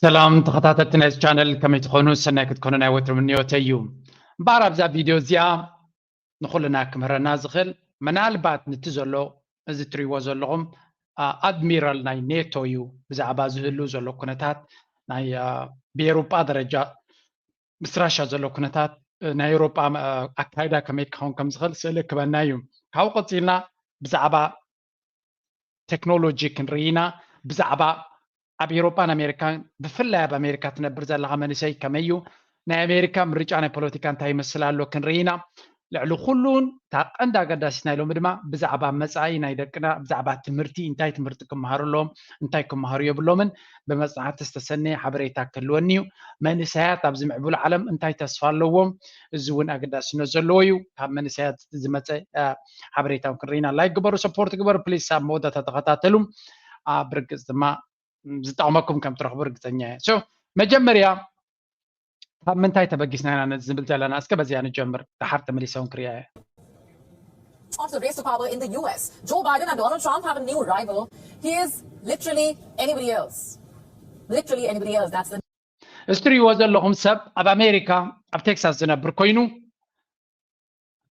ሰላም ተኸታተልቲ ናይዚ ቻነል፣ ከመይ ትኾኑ? ሰናይ ክትኮኑ ናይ ወትሩ ምንዮተይ እዩ። እምበኣር ኣብዛ ቪድዮ እዚኣ ንኹልና ክምህረና ዝኽእል፣ ምናልባት ንቲ ዘሎ እዚ ትሪእዎ ዘለኹም ኣድሚራል ናይ ኔቶ እዩ። ብዛዕባ ዝህሉ ዘሎ ኩነታት ናይ ብኤውሮጳ ደረጃ ምስ ራሻ ዘሎ ኩነታት፣ ናይ ኤውሮጳ ኣካይዳ ከመይ ክኸውን ከም ዝኽእል ስእሊ ክበና እዩ። ካብኡ ቀፂልና ብዛዕባ ቴክኖሎጂ ክንርኢ ኢና። ብዛዕባ ኣብ ኤውሮጳን ኣሜሪካን፣ ብፍላይ ኣብ ኣሜሪካ ትነብር ዘለኻ መንእሰይ ከመይ እዩ? ናይ ኣሜሪካ ምርጫ ናይ ፖለቲካ እንታይ ይመስል ኣሎ ክንርኢ ኢና። ልዕሊ ኩሉን እታ ቀንዲ ኣገዳሲት ናይ ሎሚ ድማ ብዛዕባ መጻኢ ናይ ደቅና፣ ብዛዕባ ትምህርቲ፣ እንታይ ትምህርቲ ክመሃሩ ኣለዎም፣ እንታይ ክመሃሩ የብሎምን፣ ብመጽናዕቲ ዝተሰነየ ሓበሬታ ክህልወኒ እዩ። መንእሰያት ኣብዚ ምዕቡል ዓለም እንታይ ተስፋ ኣለዎም? እዚ እውን ኣገዳስነት ዘለዎ እዩ። ካብ መንእሰያት ዝመጸ ሓበሬታ እውን ክንርኢና። ላይክ ግበሩ፣ ሰፖርት ግበሩ ፕሊስ። ኣብ መወዳእታ ተኸታተሉ። ኣብ ርግጽ ድማ ዝጠቕመኩም ከም ትረኽቡ ርግጸኛ እየ። መጀመርያ ካብ ምንታይ ተበጊስና ኢና ነዚ ዝብል ዘለና? እስከ በዚኣ ንጀምር፣ ደሓር ተመሊሰ እውን ክሪኣ እየ። Of the race to power in the U S. Joe Biden and Donald Trump have a new rival. He is literally anybody else. Literally anybody else. That's the እዚ ትሪእዎ ዘለኹም ሰብ ኣብ ኣሜሪካ ኣብ ቴክሳስ ዝነብር ኮይኑ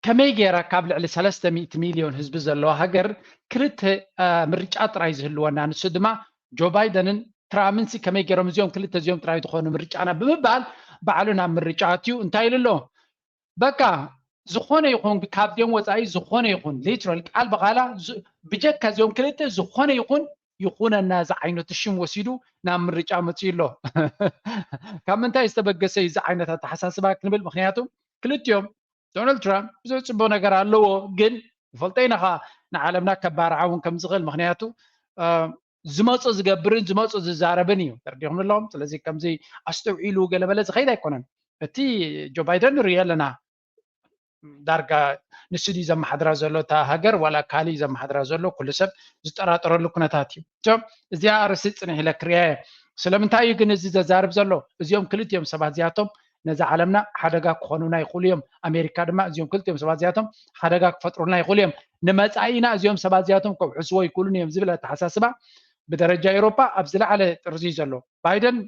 ከመይ ገይራ ካብ ልዕሊ ሰለስተ ሚእቲ ሚልዮን ህዝቢ ዘለዋ ሃገር ክልተ ምርጫ ጥራይ ዝህልወና፣ ንሱ ድማ ጆ ባይደንን ትራምፕን ሲ ከመይ ገይሮም እዚኦም ክልተ እዚኦም ጥራይ ዝኾኑ ምርጫና ብምባል ባዕሉ ናብ ምርጫ ኣትዩ እንታይ ኢሉ ኣሎ? በቃ ዝኾነ ይኹን ካብዚኦም ወፃኢ ዝኾነ ይኹን ሊትራል ቃል ብቓላ ብጀካ እዚኦም ክልተ ዝኾነ ይኹን ይኹነና ዝዓይነቱ ሽም ወሲዱ ናብ ምርጫ መፅኡ ኣሎ። ካብ ምንታይ ዝተበገሰ እዩ እዚ ዓይነት ኣተሓሳስባ ክንብል? ምክንያቱ ክልቲኦም ዶናልድ ትራምፕ ብዙሕ ፅቡቅ ነገር ኣለዎ፣ ግን ይፈልጦ ኢና ከዓ ንዓለምና ከባርዓ እውን ከም ዝኽእል። ምክንያቱ ዝመፁ ዝገብርን ዝመፁ ዝዛረብን እዩ። ተረዲኹም ኣለዎም። ስለዚ ከምዚ ኣስተውዒሉ ገለበለ ዝኸይድ ኣይኮነን። እቲ ጆ ባይደን ንሪኦ ኣለና ዳርጋ ንሱ ድዩ ዘመሓድራ ዘሎ እታ ሃገር ዋላ ካሊ ዘመሓድራ ዘሎ ኩሉ ሰብ ዝጠራጠረሉ ኩነታት እዩ። እዚኣ ኣርእስቲ ፅንሕ ኢለ ክሪኣ እየ። ስለምንታይ እዩ ግን እዚ ዘዛርብ ዘሎ? እዚኦም ክልቲኦም ሰባት እዚኣቶም ነዛ ዓለምና ሓደጋ ክኾኑና ይኽእሉ እዮም። ኣሜሪካ ድማ እዚኦም ክልቲኦም ሰባት እዚኣቶም ሓደጋ ክፈጥሩልና ይኽእሉ እዮም። ንመፃኢና እዚኦም ሰባት እዚኣቶም ከውሕስዎ ይኽእሉን እዮም ዝብል ኣተሓሳስባ ብደረጃ ኤውሮጳ ኣብ ዝለዓለ ጥርዚ ዘሎ። ባይደን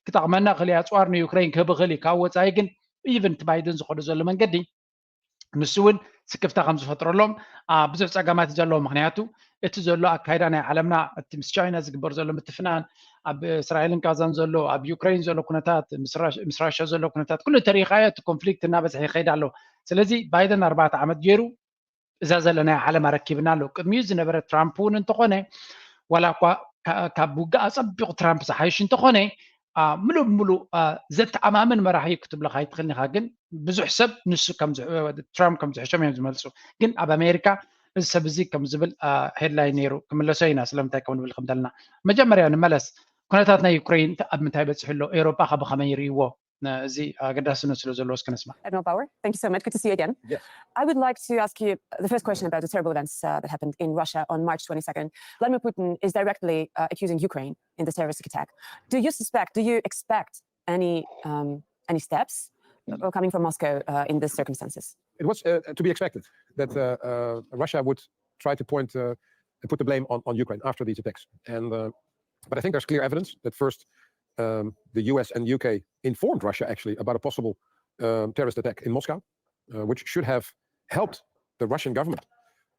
ክጠቕመና ክእል ኣፅዋር ንዩክሬን ክህብ ክእል እዩ። ካብ ወፃኢ ግን ኢቨን እቲ ባይደን ዝኸዶ ዘሎ መንገዲ ንሱ እውን ስክፍታ ከም ዝፈጥረሎም ብዙሕ ፀገማት እዩ ዘለዎ። ምክንያቱ እቲ ዘሎ ኣካይዳ ናይ ዓለምና እቲ ምስ ቻይና ዝግበር ዘሎ ምትፍናን ኣብ እስራኤልን ጋዛን ዘሎ ኣብ ዩክሬን ዘሎ ኩነታት ምስ ራሽያ ዘሎ ኩነታት ኩሉ ተሪኻዮ እቲ ኮንፍሊክት እናበዝሐ ይኸይድ ኣሎ። ስለዚ ባይደን ኣርባዕተ ዓመት ገይሩ እዛ ዘለናዮ ዓለም ኣረኪብና ኣሎ። ቅድሚኡ ዝነበረ ትራምፕ እውን እንተኾነ ዋላ እኳ ካብ ውግእ ኣፀቢቑ ትራምፕ ዝሓይሽ እንተኾነ ምሉእ ብምሉእ ዘተኣማምን መራሒ ክትብሎ ኣይትኽእልን ኢኻ። ግን ብዙሕ ሰብ ንሱ ትራምፕ ከም ዝሕሾም እዮም ዝመልሱ። ግን ኣብ ኣሜሪካ እዚ ሰብ እዚ ከም ዝብል ሄድላይን ነይሩ። ክምለሶ ኢና ስለምንታይ ከም ንብል ከም ዘለና። መጀመርያ ንመለስ። ኩነታት ናይ ዩክሬን ኣብ ምንታይ በፂሑ ኣሎ? ኤውሮጳ ከ ብኸመይ ይርእይዎ? እዚ ኣገዳስነት ስለ ዘለዎ እስከ ንስማዕ። Admiral Power, thank you so much. Good to see you again. Yes. I would like to ask you the first question about the terrible events uh, that happened in Russia on March twenty-second. Vladimir Putin is directly uh, accusing Ukraine in the terroristic attack. Do you suspect, do you expect any um, any steps uh, coming from Moscow uh, in these circumstances? It was uh, to be expected that uh, uh, Russia would try to point uh, and put the blame on, on Ukraine after these attacks. And uh, but I think there's clear evidence that first um, the U S and U K informed Russia actually about a possible um, terrorist attack in Moscow, uh, which should have helped the Russian government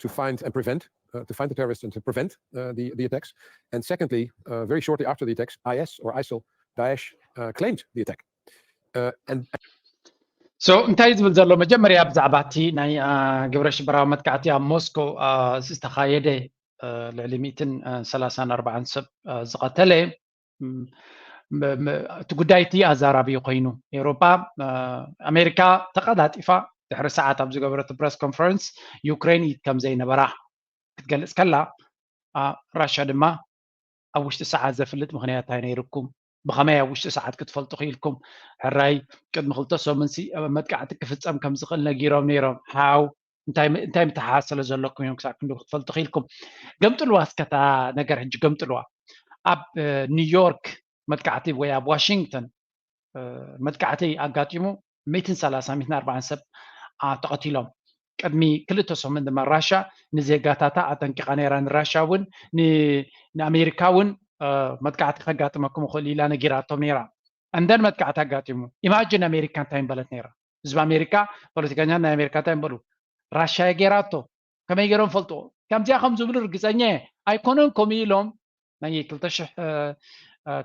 to find and prevent, uh, to find the terrorists and to prevent uh, the, the attacks. And secondly, uh, very shortly after the attacks, I S or ISIL, Daesh, uh, claimed the attack. Uh, and so እንታይ ዝብል ዘሎ? መጀመርያ ብዛዕባ እቲ ናይ ግብረ ሽበራዊ መጥቃዕቲ ኣብ ሞስኮ ዝተኻየደ ልዕሊ ሚእትን ሰላሳን ኣርባዓን ሰብ ዝቐተለ እቲ ጉዳይ እቲ ኣዛራቢ ኮይኑ፣ ኤውሮጳ ኣሜሪካ ተቐላጢፋ ድሕሪ ሰዓት ኣብ ዝገበረቶ ፕረስ ኮንፈረንስ ዩክሬን ኢድ ከም ዘይነበራ ክትገልጽ ከላ፣ ራሻ ድማ ኣብ ውሽጢ ሰዓት ዘፍልጥ ምክንያት እንታይ ነይርኩም? ብኸመይ ኣብ ውሽጢ ሰዓት ክትፈልጡ ክኢልኩም? ሕራይ ቅድሚ ክልተ ሰሙን መጥቃዕቲ ክፍጸም ከም ዝኽእል ነጊሮም ነይሮም። ሓው እንታይ ምትሓሓዝ ስለ ዘለኩም እዮም ክሳብ ክንዲ ክትፈልጡ ክኢልኩም። ገምጥልዋ እስከ እታ ነገር ሕጂ ገምጥልዋ። ኣብ ኒውዮርክ መጥቃዕቲ ወይ ኣብ ዋሽንግተን መጥቃዕቲ ኣጋጢሙ ሚእትን ሰላሳን ሚእትን ኣርባዓን ሰብ ተቐቲሎም። ቅድሚ ክልተ ሰሙን ድማ ራሻ ንዜጋታታ ኣጠንቂቓ ነይራ። ንራሻ እውን ንኣሜሪካ እውን መጥቃዕቲ ከጋጥመኩም ይኽእል ኢላ ነጊራቶም ነይራ። እንደን መጥቃዕቲ ኣጋጢሙ። ኢማጅን ኣሜሪካ እንታይ ምበለት ነይራ? ህዝቢ ኣሜሪካ፣ ፖለቲከኛ ናይ ኣሜሪካ እንታይ ምበሉ? ራሻ ጌራቶ። ከመይ ገይሮም ፈልጥዎ? ከምዚኣ ከም ዝብሉ ርግፀኛ እየ። ኣይኮነን ከምኡ ኢሎም ናይ ክልተ ሽሕ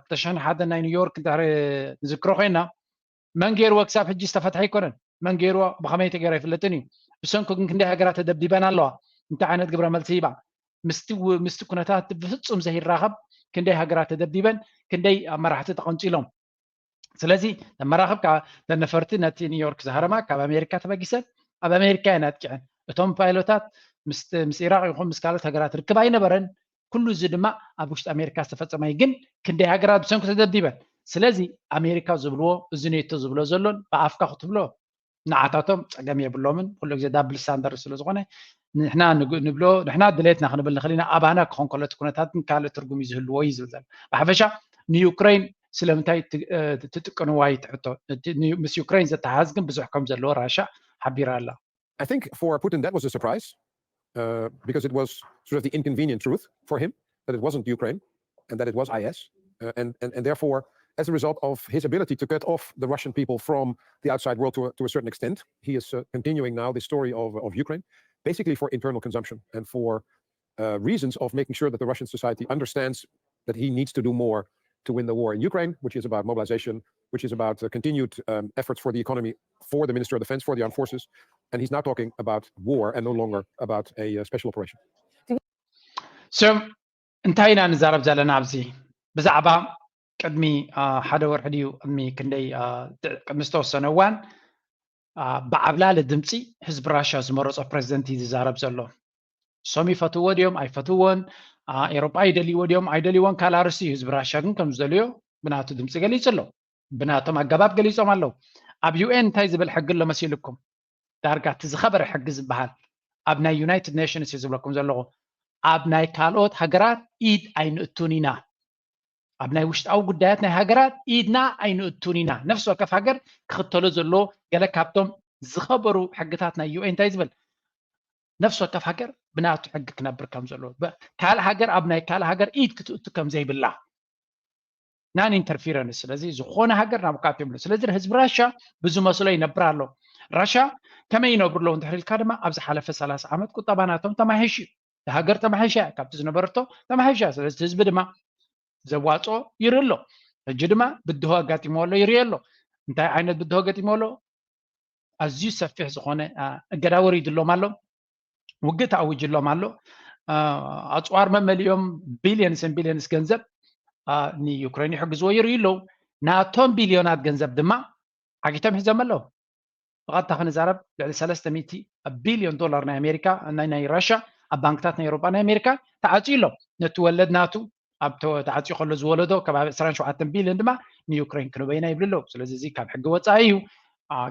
ክልተ ሽሕን ሓደን ናይ ኒውዮርክ እንድሕር ንዝክሮ ኮይና መን ገይርዎ ክሳብ ሕጂ ዝተፈትሐ ኣይኮነን። መን ገይርዎ ብኸመይ ተገይሩ ኣይፍለጥን እዩ። ብሰንኩ ግን ክንደይ ሃገራት ተደብዲበን ኣለዋ። እንታይ ዓይነት ግብረ መልሲ ሂባ? ምስቲ ኩነታት ብፍፁም ዘይራኸብ ክንደይ ሃገራት ተደብዲበን፣ ክንደይ መራሕቲ ተቐንፂሎም። ስለዚ መራኽብ ነፈርቲ ነቲ ኒውዮርክ ዝሃረማ ካብ ኣሜሪካ ተበጊሰን ኣብ ኣሜሪካ እየን ኣጥቂዐን። እቶም ፓይሎታት ምስ ኢራቅ ይኹን ምስ ካልኦት ሃገራት ርክብ ኣይነበረን። ኩሉ እዚ ድማ ኣብ ውሽጢ ኣሜሪካ ዝተፈፀመ እዩ። ግን ክንደይ ሃገራት ብሰንኩ ተደብዲበን። ስለዚ ኣሜሪካ ዝብልዎ እዚ ኔቶ ዝብሎ ዘሎን ብኣፍካ ክትብሎ ንዓታቶም ፀገም የብሎምን። ኩሉ ግዜ ዳብል ስታንዳርድ ስለ ዝኾነ ንሕና ንብሎ ንሕና ድሌትና ክንብል ንኽእል ኢና። ኣባና ክኾን ከሎ እቲ ኩነታት ግን ካልእ ትርጉም እዩ ዝህልዎ እዩ ዝብል ዘሎ። ብሓፈሻ ንዩክሬን ስለምንታይ ትጥቀንዋ እዩ እቲ ሕቶ። ምስ ዩክሬን ዘተሓዝ ግን ብዙሕ ከም ዘለዎ ራሻ ሓቢራ ኣላ። I think for Putin that was a surprise uh, because it was sort of the inconvenient truth for him that it wasn't Ukraine and that it was I S. Uh, and, and, and therefore, as a result of his ability to cut off the Russian people from the outside world to a, to a certain extent, he is uh, continuing now the story of, of Ukraine, basically for internal consumption and for uh, reasons of making sure that the Russian society understands that he needs to do more to win the war in Ukraine, which is about mobilization, which is about uh, continued um, efforts for the economy, for the Ministry of Defense, for the armed forces. And he's now talking about war and no longer about a uh, special operation. So እንታይ ኢና ንዛረብ ዘለና ኣብዚ? ብዛዕባ ቅድሚ ሓደ ወርሒ ድዩ ቅድሚ ክንደይ ቅድሚ ዝተወሰነ እዋን ብዓብላሊ ድምፂ ህዝቢ ራሻ ዝመረፆ ፕሬዚደንት እዩ ዝዛረብ ዘሎ። ሶም ይፈትዎ ድዮም ኣይፈትዎን፣ ኤሮጳ ይደልይዎ ድዮም ኣይደልይዎን ካልእ ኣርእስቲ እዩ። ህዝቢ ራሻ ግን ከም ዝደልዮ ብናቱ ድምፂ ገሊፁ ኣሎ። ብናቶም ኣገባብ ገሊፆም ኣለዉ። ኣብ ዩ ኤን እንታይ ዝብል ሕጊ ኣሎ መሲልኩም? ዳርጋ እቲ ዝኸበረ ሕጊ ዝበሃል ኣብ ናይ ዩናይትድ ኔሽንስ እዩ ዝብለኩም ዘለኹ። ኣብ ናይ ካልኦት ሃገራት ኢድ ኣይንእቱን ኢና። ኣብ ናይ ውሽጣዊ ጉዳያት ናይ ሃገራት ኢድና ኣይንእቱን ኢና። ነፍሲ ወከፍ ሃገር ክኽተሎ ዘለዎ ገለ ካብቶም ዝኸበሩ ሕግታት ናይ ዩ ኤን እንታይ ዝብል? ነፍሲ ወከፍ ሃገር ብናቱ ሕጊ ክነብር ከም ዘለዎ፣ ካልእ ሃገር ኣብ ናይ ካልእ ሃገር ኢድ ክትእቱ ከም ዘይብላ። ናን ኢንተርፊረንስ። ስለዚ ዝኾነ ሃገር ናብ ካት የብሉ። ስለዚ ህዝቢ ራሻ ብዝመስሎ ይነብር ኣሎ። ራሻ ከመይ ይነብሩ ኣለዉ እንድሕር ኢልካ ድማ ኣብዚ ሓለፈ ሰላሳ ዓመት ቁጠባ ናቶም ተማሒሹ እዩ። ሃገር ተማሒሻ እያ፣ ካብቲ ዝነበረቶ ተማሒሻ። ስለዚ ህዝቢ ድማ ዘዋፅኦ ይርኢ ኣሎ። ሕጂ ድማ ብድሆ ኣጋጢሞ ኣሎ ይርኢ ኣሎ። እንታይ ዓይነት ብድሆ ገጢሞ ኣሎ? ኣዝዩ ሰፊሕ ዝኾነ እገዳ ወሪድሎም ኣሎ። ውግእ ተኣዊጅሎም ኣሎ። ኣፅዋር መመሊኦም ቢልዮንስን ቢልዮንስ ገንዘብ ንዩክሬን ይሕግዝዎ ይርእዩ ኣለዉ። ናቶም ቢልዮናት ገንዘብ ድማ ዓጊቶም ሒዞም ኣለዉ። ብቐጥታ ክንዛረብ ልዕሊ ሰለስተ ሚእቲ ቢልዮን ዶላር ናይ ኣሜሪካ ናይ ናይ ራሻ ኣብ ባንክታት ናይ ኤውሮጳ ናይ ኣሜሪካ ተዓፅዩ ኣሎ። ነቲ ወለድ ናቱ ኣብ ተዓፅዩ ከሎ ዝወለዶ ከባቢ ዕስራን ሸውዓተን ቢልዮን ድማ ንዩክሬን ክንበይና ይብሉ ኣለዉ። ስለዚ እዚ ካብ ሕጊ ወፃኢ እዩ።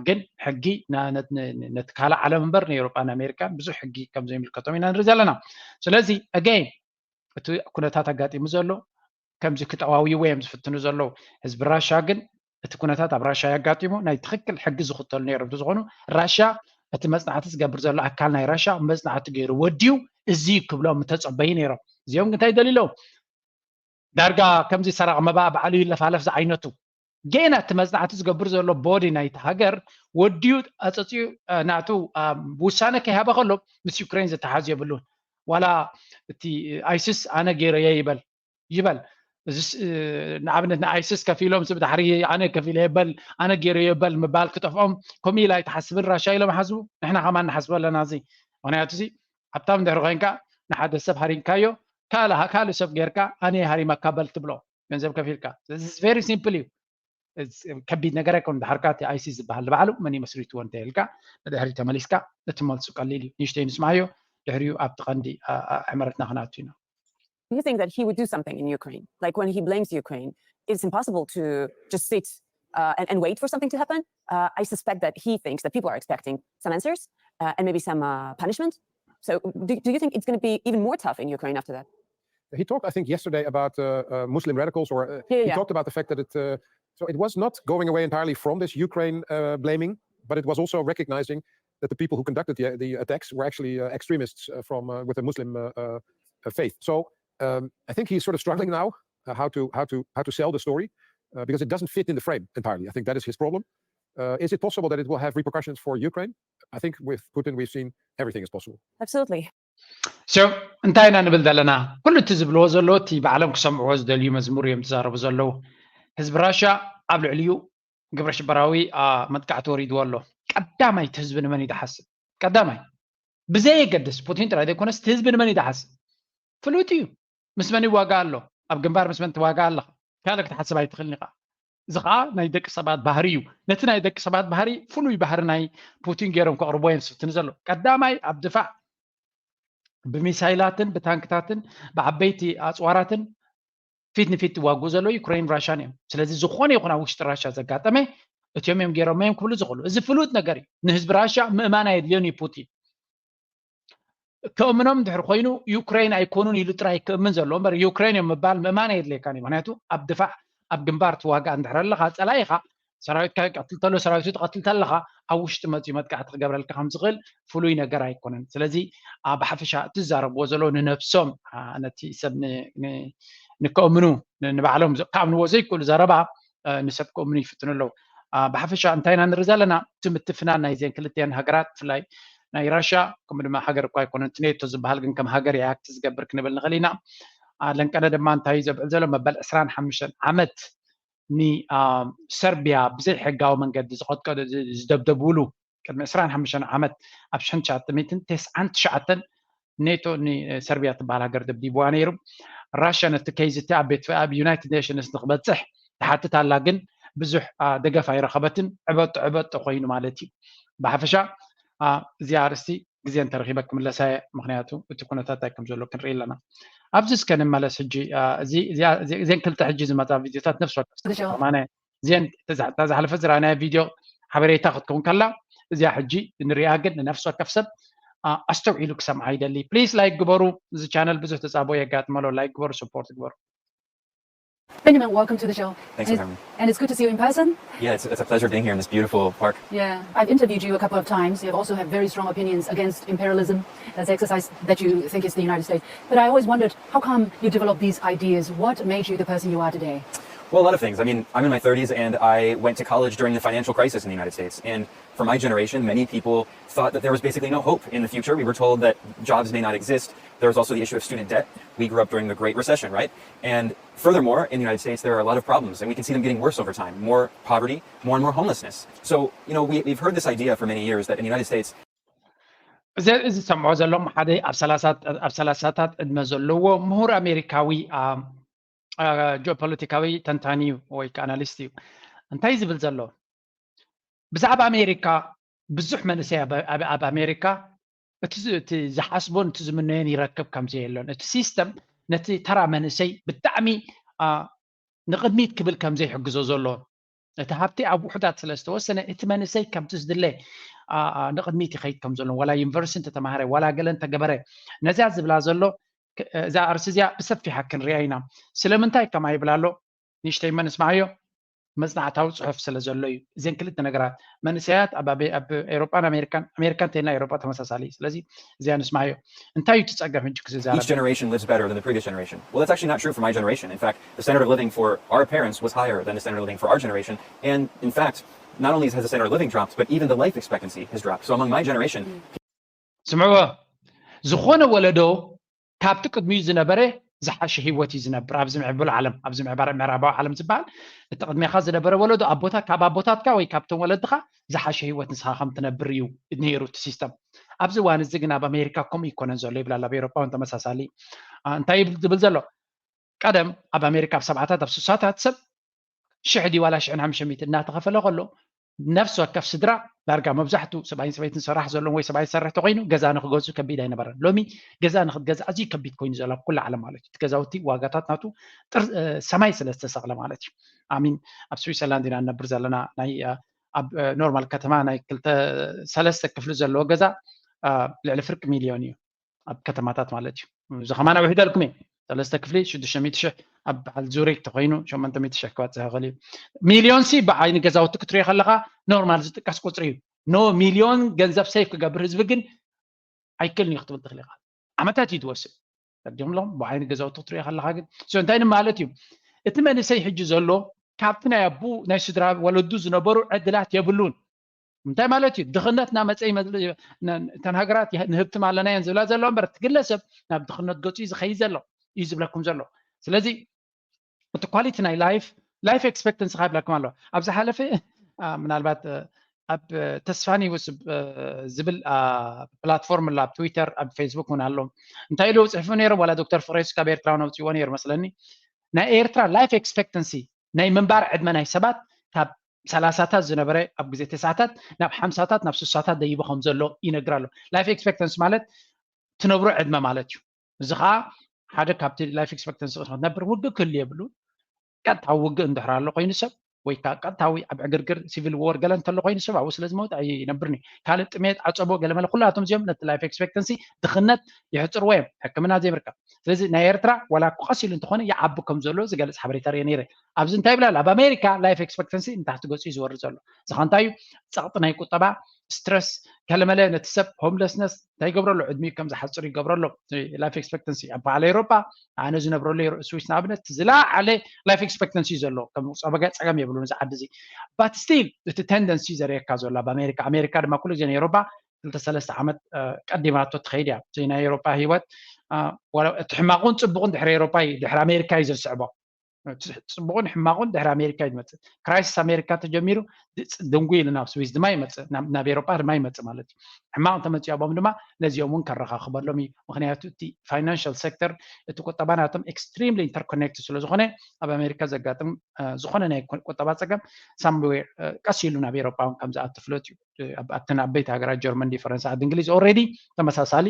ግን ሕጊ ነቲ ካልእ ዓለም እምበር ንኤውሮጳን ኣሜሪካን ብዙሕ ሕጊ ከም ዘይምልከቶም ኢና ንርኢ ዘለና። ስለዚ ኣገይን እቲ ኩነታት ኣጋጢሙ ዘሎ ከምዚ ክጠዋውይዎ እዮም ዝፍትኑ ዘለዉ። ህዝቢ ራሻ ግን እቲ ኩነታት ኣብ ራሻ የጋጢሙ ናይ ትኽክል ሕጊ ዝኽተሉ ነይሮም እንተዝኾኑ ራሻ እቲ መፅናዕቲ ዝገብር ዘሎ ኣካል ናይ ራሻ መፅናዕቲ ገይሩ ወዲዩ እዚ ክብሎም ምተፀበዩ ነይሮም። እዚኦም እንታይ ደሊሎም ዳርጋ ከምዚ ሰራቕ መባእ ባዕሉ ይለፋለፍ ዝዓይነቱ ገና እቲ መፅናዕቲ ዝገብር ዘሎ ቦዲ ናይቲ ሃገር ወዲዩ ኣፀፂኡ ናቱ ውሳነ ከይሃበ ከሎ ምስ ዩክሬን ዝተሓዝ የብሉን። ዋላ እቲ ኣይስስ ኣነ ገይረየ ይበል ይበል ንኣብነት ንኣይስስ ከፊሎም ስብ ድሕሪ ኣነ ከፊለ ይበል ኣነ ገይረየ ይበል ምባል ክጠፍኦም ከምኡ ኢላ ኣይትሓስብን ራሻ ኢሎም ሓስቡ። ንሕና ከማን ንሓስቡ ኣለና። እዚ ምክንያቱ እዚ ሃብታም እንድሕሪ ኮይንካ ንሓደ ሰብ ሃሪምካዮ ካልእ ካልእ ሰብ ጌርካ ኣነ ሃሪመካ በል ትብሎ ገንዘብ ከፊልካ። ስለዚ very simple እዩ። ከቢድ ነገር ኣይኮን። ድሓርካ እቲ ኣይሲስ ዝበሃል ንባዕሉ መን መስሪትዎ እንተ ኢልካ ንድሕሪ ተመሊስካ እቲ መልሱ ቀሊል እዩ። ንእሽተይ ንስማዮ ድሕሪኡ ኣብቲ ቀንዲ ዕመረትና ክንኣቱ ኢና። Do you think that he would do something in Ukraine? Like when he blames Ukraine, it's impossible to just sit uh, and, and wait for something to happen. Uh, I suspect that he thinks that people are expecting some answers uh, and maybe some uh, punishment. So do, do you think it's going to be even more tough in Ukraine after that? He talked, I think, yesterday about uh, uh, Muslim radicals, or uh, yeah, he yeah. talked about the fact that it. Uh, so it was not going away entirely from this Ukraine uh, blaming, but it was also recognizing that the people who conducted the, the attacks were actually uh, extremists uh, from uh, with a Muslim uh, uh, faith. So um, I think he's sort of struggling now uh, how to how to how to sell the story uh, because it doesn't fit in the frame entirely. I think that is his problem. Uh, is it possible that it will have repercussions for Ukraine? I think with Putin, we've seen everything is possible. Absolutely. So እንታይ ኢና ንብል ዘለና? ኩሉ እቲ ዝብልዎ ዘለዎ እቲ ብዓለም ክሰምዕዎ ዝደልዩ መዝሙር እዮም ዝዛረቡ ዘለዉ። ህዝቢ ራሻ ኣብ ልዕሊኡ ግብረ ሽበራዊ መጥቃዕቲ ወሪድዎ ኣሎ። ቀዳማይ እቲ ህዝቢ ንመን እዩ ዝሓስብ? ቀዳማይ ብዘየገድስ ፑቲን ጥራይ ዘይኮነስ እቲ ህዝቢ ንመን እዩ ዝሓስብ? ፍሉጥ እዩ። ምስ መን ይዋጋ ኣሎ? ኣብ ግንባር ምስ መን ትዋጋ ኣለኻ? ካልእ ክትሓስብ ኣይትኽእልን ኢኻ። እዚ ከዓ ናይ ደቂ ሰባት ባህሪ እዩ። ነቲ ናይ ደቂ ሰባት ባህሪ ፍሉይ ባህሪ ናይ ፑቲን ገይሮም ከቕርቦ እዮም ዝፍትኑ ዘሎ። ቀዳማይ ኣብ ድፋዕ ብሚሳይላትን ብታንክታትን ብዓበይቲ ኣፅዋራትን ፊት ንፊት ትዋግኡ ዘሎ ዩክሬን ራሻን እዮም። ስለዚ ዝኾነ ይኹን ኣብ ውሽጢ ራሻ ዘጋጠመ እቲኦም እዮም ገይሮም እዮም ክብሉ ዝኽእሉ። እዚ ፍሉጥ ነገር እዩ። ንህዝቢ ራሻ ምእማን ኣየድልዮን እዩ ፑቲን። ከእምኖም እንድሕር ኮይኑ ዩክሬን ኣይኮኑን ኢሉ ጥራይ ክእምን ዘለዎ እምበር ዩክሬን እዮም ምባል ምእማን ኣየድልየካን እዩ። ምክንያቱ ኣብ ድፋዕ ኣብ ግንባር ትዋጋእ እንድሕር ኣለኻ ፀላኢኻ ሰራዊትካ ይቀትል ተሎ ሰራዊቱ ትቐትል ተለኻ ኣብ ውሽጢ መፅኡ መጥቃዕቲ ክገብረልካ ከም ዝኽእል ፍሉይ ነገር ኣይኮነን። ስለዚ ብሓፈሻ እቲ ዝዛረብዎ ዘለዉ ንነብሶም ነቲ ሰብ ንከእምኑ ንባዕሎም ክኣምንዎ ዘይክእሉ ዘረባ ንሰብ ክእምኑ ይፍትኑ ኣለዉ። ብሓፈሻ እንታይ ኢና ንርኢ ዘለና? እቲ ምትፍናን ናይ ዜን ክልቲአን ሃገራት ብፍላይ ናይ ራሽያ ከምኡ ድማ ሃገር እኳ ኣይኮነን እቲ ኔቶ ዝበሃል ግን ከም ሃገር እያ ዝገብር ክንብል ንኽእል ኢና። ለንቀነ ድማ እንታይ እዩ ዘብዕል ዘሎ መበል ዕስራን ሓሙሽተን ዓመት ንሰርቢያ ብዘይሕጋዊ መንገዲ ዝቐጥቀዱ ዝደብደብሉ ቅድሚ ዕስራን ሓሙሽተን ዓመት ኣብ ሽሕን ትሽዓተ ሚእትን ተስዓን ትሽዓተን ኔቶ ንሰርቢያ ትበሃል ሃገር ደብዲብዋ ነይሩ። ራሽያ ነቲ ኬዝ እቲ ኣብ ቤት ኣብ ዩናይትድ ኔሽንስ ንክበፅሕ ትሓትት ኣላ ግን ብዙሕ ደገፍ ኣይረኸበትን። ዕበጦ ዕበጦ ኮይኑ ማለት እዩ። ብሓፈሻ እዚኣ ኣርእስቲ ግዜ እንተረኺበ ክምለሳ እየ። ምክንያቱ እቲ ኩነታት እንታይ ከም ዘሎ ክንርኢ ኣለና። ኣብዚ እስከ ንመለስ ሕጂ እዚን ክልተ ሕጂ ዝመፃ ቪድዮታት ነፍሲ ወከፍ ዜን እታ ዝሓለፈ ዝረኣናዮ ቪድዮ ሓበሬታ ክትከውን ከላ እዚኣ ሕጂ ንሪኣ ግን ንነፍሲ ወከፍ ሰብ ኣስተውዒሉ ክሰምዓ ይደሊ። ፕሊስ ላይክ ግበሩ። እዚ ቻነል ብዙሕ ተፃብኦ የጋጥመሎ። ላይክ ግበሩ፣ ሰፖርት ግበሩ። Benjamin, welcome to the show. Thanks for having me. And it's good to see you in person. Yeah, it's, it's a pleasure being here in this beautiful park. Yeah, I've interviewed you a couple of times. You also have very strong opinions against imperialism. That's the exercise that you think is the United States. But I always wondered how come you developed these ideas? What made you the person you are today? Well, a lot of things. I mean, I'm in my thirties and I went to college during the financial crisis in the United States. And for my generation, many people thought that there was basically no hope in the future. We were told that jobs may not exist. There was also the issue of student debt. We grew up during the Great Recession, right? And furthermore, in the United States, there are a lot of problems, and we can see them getting worse over time. More poverty, more and more homelessness. So, you know, we, we've heard this idea for many years that in the United States, እዚ ዝሰምዖ ዘለኹም ሓደ ኣብ ሰላሳታት ዕድመ ዘለዎ ምሁር ኣሜሪካዊ ጂኦፖለቲካዊ ተንታኒ እዩ ወይ ከዓ ኣናሊስት እዩ። እንታይ ዝብል ዘሎ ብዛዕባ ኣሜሪካ ብዙሕ መንእሰይ ኣብ ኣሜሪካ እቲ ዝሓስቦን እቲ ዝምነዮን ይረክብ ከም ዘየሎን እቲ ሲስተም ነቲ ተራ መንእሰይ ብጣዕሚ ንቕድሚት ክብል ከም ዘይሕግዞ ዘሎ እቲ ሃብቲ ኣብ ውሑዳት ስለ ዝተወሰነ እቲ መንእሰይ ከምቲ ዝድለ ንቕድሚት ይኸይድ ከም ዘሎ ዋላ ዩኒቨርሲቲ እንተተማሃረ ዋላ ገለ እንተገበረ ነዚኣ ዝብላ ዘሎ እዛ ኣርሲ እዚኣ ብሰፊሓ ክንሪኣ ኢና። ስለምንታይ ከምኣ ይብል ኣሎ ንእሽተይ መን እስማዓዮ መጽናዕታዊ ጽሑፍ ስለ ዘሎ እዩ። እዘን ክልተ ነገራት መንእሰያት ኣብ ኤሮጳን ኣሜሪካን ኣሜሪካ እንተይልና ኤሮጳ ተመሳሳሊ እዩ። ስለዚ እዚኣ ንስማዓዮ እንታይ እዩ እቲ ጸገም ሕጂ ክዝዛረብ each generation lives better than the previous generation. Well, that's actually not true for my generation. In fact, the standard of living for our parents was higher than the standard of living for our generation. And in fact, not only has the standard of living dropped, but even the life expectancy has dropped. So among my generation, ስምዕዎ ዝኾነ ወለዶ ካብቲ ቅድሚኡ ዝነበረ ዝሓሸ ህይወት እዩ ዝነብር ኣብዚ ምዕቡል ዓለም ኣብዚ ምዕባረ ምዕራባዊ ዓለም ዝበሃል እቲ ቅድሜኻ ዝነበረ ወለዶ ኣቦታ ካብ ኣቦታትካ ወይ ካብቶም ወለድኻ ዝሓሸ ህይወት ንስኻ ከም ትነብር እዩ ነይሩ እቲ ሲስተም ኣብዚ እዋን እዚ ግን ኣብ ኣሜሪካ ከምኡ ይኮነን ዘሎ ይብላል ኣብ ኤሮፓ እውን ተመሳሳሊ እንታይ ይብል ዝብል ዘሎ ቀደም ኣብ ኣሜሪካ ኣብ ሰብዓታት ኣብ ስሳታት ሰብ ሽሕ ድዩ ዋላ ሽሕን ሓሙሽተ ሚእቲ እናተኸፈለ ከሎ ነፍሲ ወከፍ ስድራ ዳርጋ መብዛሕቱ ሰብኣይን ሰበይትን ሰራሕ ዘለዎም ወይ ሰብኣይ ዝሰርሕ ተኮይኑ ገዛ ንክገዝኡ ከቢድ ኣይነበረን። ሎሚ ገዛ ንክትገዝእ ኣዝዩ ከቢድ ኮይኑ ዘሎ ኣብ ኩሉ ዓለም ማለት እዩ። እቲ ገዛውቲ ዋጋታት ናቱ ጥር ሰማይ ስለ ዝተሰቕለ ማለት እዩ። ኣሚን ኣብ ስዊዘርላንድ ኢና ንነብር ዘለና ናይ ኣብ ኖርማል ከተማ ናይ ክልተ ሰለስተ ክፍሊ ዘለዎ ገዛ ልዕሊ ፍርቂ ሚልዮን እዩ። ኣብ ከተማታት ማለት እዩ። እዚ ከማና ውሒደልኩም እየ ሰለስተ ክፍሊ ሽዱሽተ ሚእቲ ሽሕ ኣብ በዓል ዙሪክ ተኮይኑ ሸሞንተ ሚእቲ ሽሕ ክበፅሕ ይኽእል እዩ። ሚልዮን ሲ ብዓይኒ ገዛውቲ ክትሪኦ ከለካ ኖርማል ዝጥቀስ ቁፅሪ እዩ። ኖ ሚልዮን ገንዘብ ሴፍ ክገብር ህዝቢ ግን ኣይክልን እዩ ክትብል ትኽእል ኢኻ። ዓመታት እዩ ትወስድ። ዲምሎም ብዓይኒ ገዛውቲ ክትሪኦ ከለካ ግን so እንታይ ማለት እዩ? እቲ መንእሰይ ሕጂ ዘሎ ካብቲ ናይ ኣቡ ናይ ስድራ ወለዱ ዝነበሩ ዕድላት የብሉን። እንታይ ማለት እዩ? ድኽነት እናመፀ ይመ- ነ- እተን ሃገራት ንህብትም ኣለና እየን ዝብላ ዘሎ እምበር እቲ ግለሰብ ናብ ድኽነት ገፁ እዩ ዝኸይድ ዘሎ እዩ ዝብለኩም ዘሎ። ስለዚ እቲ ኳሊቲ ናይ ላይፍ ላይፍ ኤክስፔክተንሲ ካብ ይብለኩም ኣሎ። ኣብ ዝሓለፈ አ፣ ምናልባት አ፣ ኣብ ተስፋኒ ውስብ አ፣ ዝብል አ፣ ፕላትፎርም ኣሎ፣ ኣብ ትዊተር ኣብ ፌስቡክ እውን ኣሎ። እንታይ ኢሉ ፅሕፉ ነይሮም ዋላ ዶክተር ፍሬስ ካብ ኤርትራ እውን ኣውፅእዎ ነይሩ መስለኒ። ናይ ኤርትራ ላይፍ ኤክስፔክተንሲ ናይ ምንባር ዕድመ ናይ ሰባት ካብ ሰላሳታት ዝነበረ ኣብ ግዜ ተስዓታት ናብ ሓምሳታት ናብ ስሳታት ደይቡ ከም ዘሎ ይነግር ኣሎ። ላይፍ ኤክስፔክተንሲ ማለት ትነብሮ ዕድመ ማለት እዩ። እዚ ከዓ ሓደ ካብቲ ላይፍ ኤክስፔክተንሲ ክትነብር ውግእ ክህሉ የብሉ። ቀጥታዊ ውግእ እንድሕር ኣሎ ኮይኑ ሰብ ወይ ከዓ ቀጥታዊ ኣብ ዕግርግር ሲቪል ዎር ገለ እንተሎ ኮይኑ ሰብ ኣብኡ ስለ ዝመውት ኣይነብርን እዩ። ካልእ ጥሜት፣ ዓፀቦ፣ ገለመለ ኩላቶም እዚኦም ነቲ ላይፍ ኤክስፔክተንሲ ድኽነት የሕፅርዎ እዮም። ሕክምና ዘይምርካብ። ስለዚ ናይ ኤርትራ ዋላ እኮ ቀስ ኢሉ እንተኾነ ይዓቢ ከም ዘሎ ዝገልፅ ሓበሬታ ርየ ነይረ። ኣብዚ እንታይ ይብላል? ኣብ ኣሜሪካ ላይፍ ኤክስፔክተንሲ ንታሕቲ ገፁ እዩ ዝወርድ ዘሎ። እዚ ከ እንታይ እዩ? ፀቕጢ ናይ ቁጠባ፣ ስትረስ፣ ከለመለ ነቲ ሰብ ሆምለስነስ እንታይ ይገብረሎ? ዕድሚኡ ከም ዝሓፅር ይገብረሎ። ላይፍ ኤክስፔክተንሲ ኣብ በዓል ኤሮፓ ኣነ ዝነብረሉ ስዊስ ንኣብነት ዝለዓለ ላይፍ ኤክስፔክተንሲ እዩ ዘሎ። ከም ጸበጋ ጸገም የብሉን እዚ ዓዲ እዚ። ባት ስቲል እቲ ተንደንሲ ዘርእየካ ዘሎ ኣብ ኣሜሪካ ኣሜሪካ ድማ ኩሉ ግዜ ንኤሮፓ ክልተ ሰለስተ ዓመት ቀዲማቶ ትኸይድ እያ። እዚ ናይ ኤሮፓ ህይወት እቲ ሕማቑን ፅቡቕን ድሕሪ ኤሮፓ እዩ ድሕሪ ኣሜሪካ እዩ ዘስዕቦ። ፅቡቕን ሕማቑን ድሕሪ ኣሜሪካ እዩ ዝመፅእ። ክራይሲስ ኣሜሪካ ተጀሚሩ ድንጉ ኢሉ ናብ ስዊስ ድማ ይመፅእ፣ ናብ ኤሮፓ ድማ ይመፅእ ማለት እዩ። ሕማቕ እንተመፂኦቦም ድማ ነዚኦም እውን ከረኻኽበሎም እዩ። ምክንያቱ እቲ ፋይናንሽል ሴክተር እቲ ቁጠባ ናቶም ኤክስትሪምሊ ኢንተርኮኔክት ስለዝኾነ ኣብ ኣሜሪካ ዘጋጥም ዝኾነ ናይ ቁጠባ ፀገም ሳምዌር ቀስ ኢሉ ናብ ኤሮፓ እውን ከም ዝኣቱ ፍለጥ እዩ። ኣብተን ዓበይቲ ሃገራት ጀርመን፣ ፈረንሳ፣ ዓዲ እንግሊዝ ኦልሬዲ ተመሳሳሊ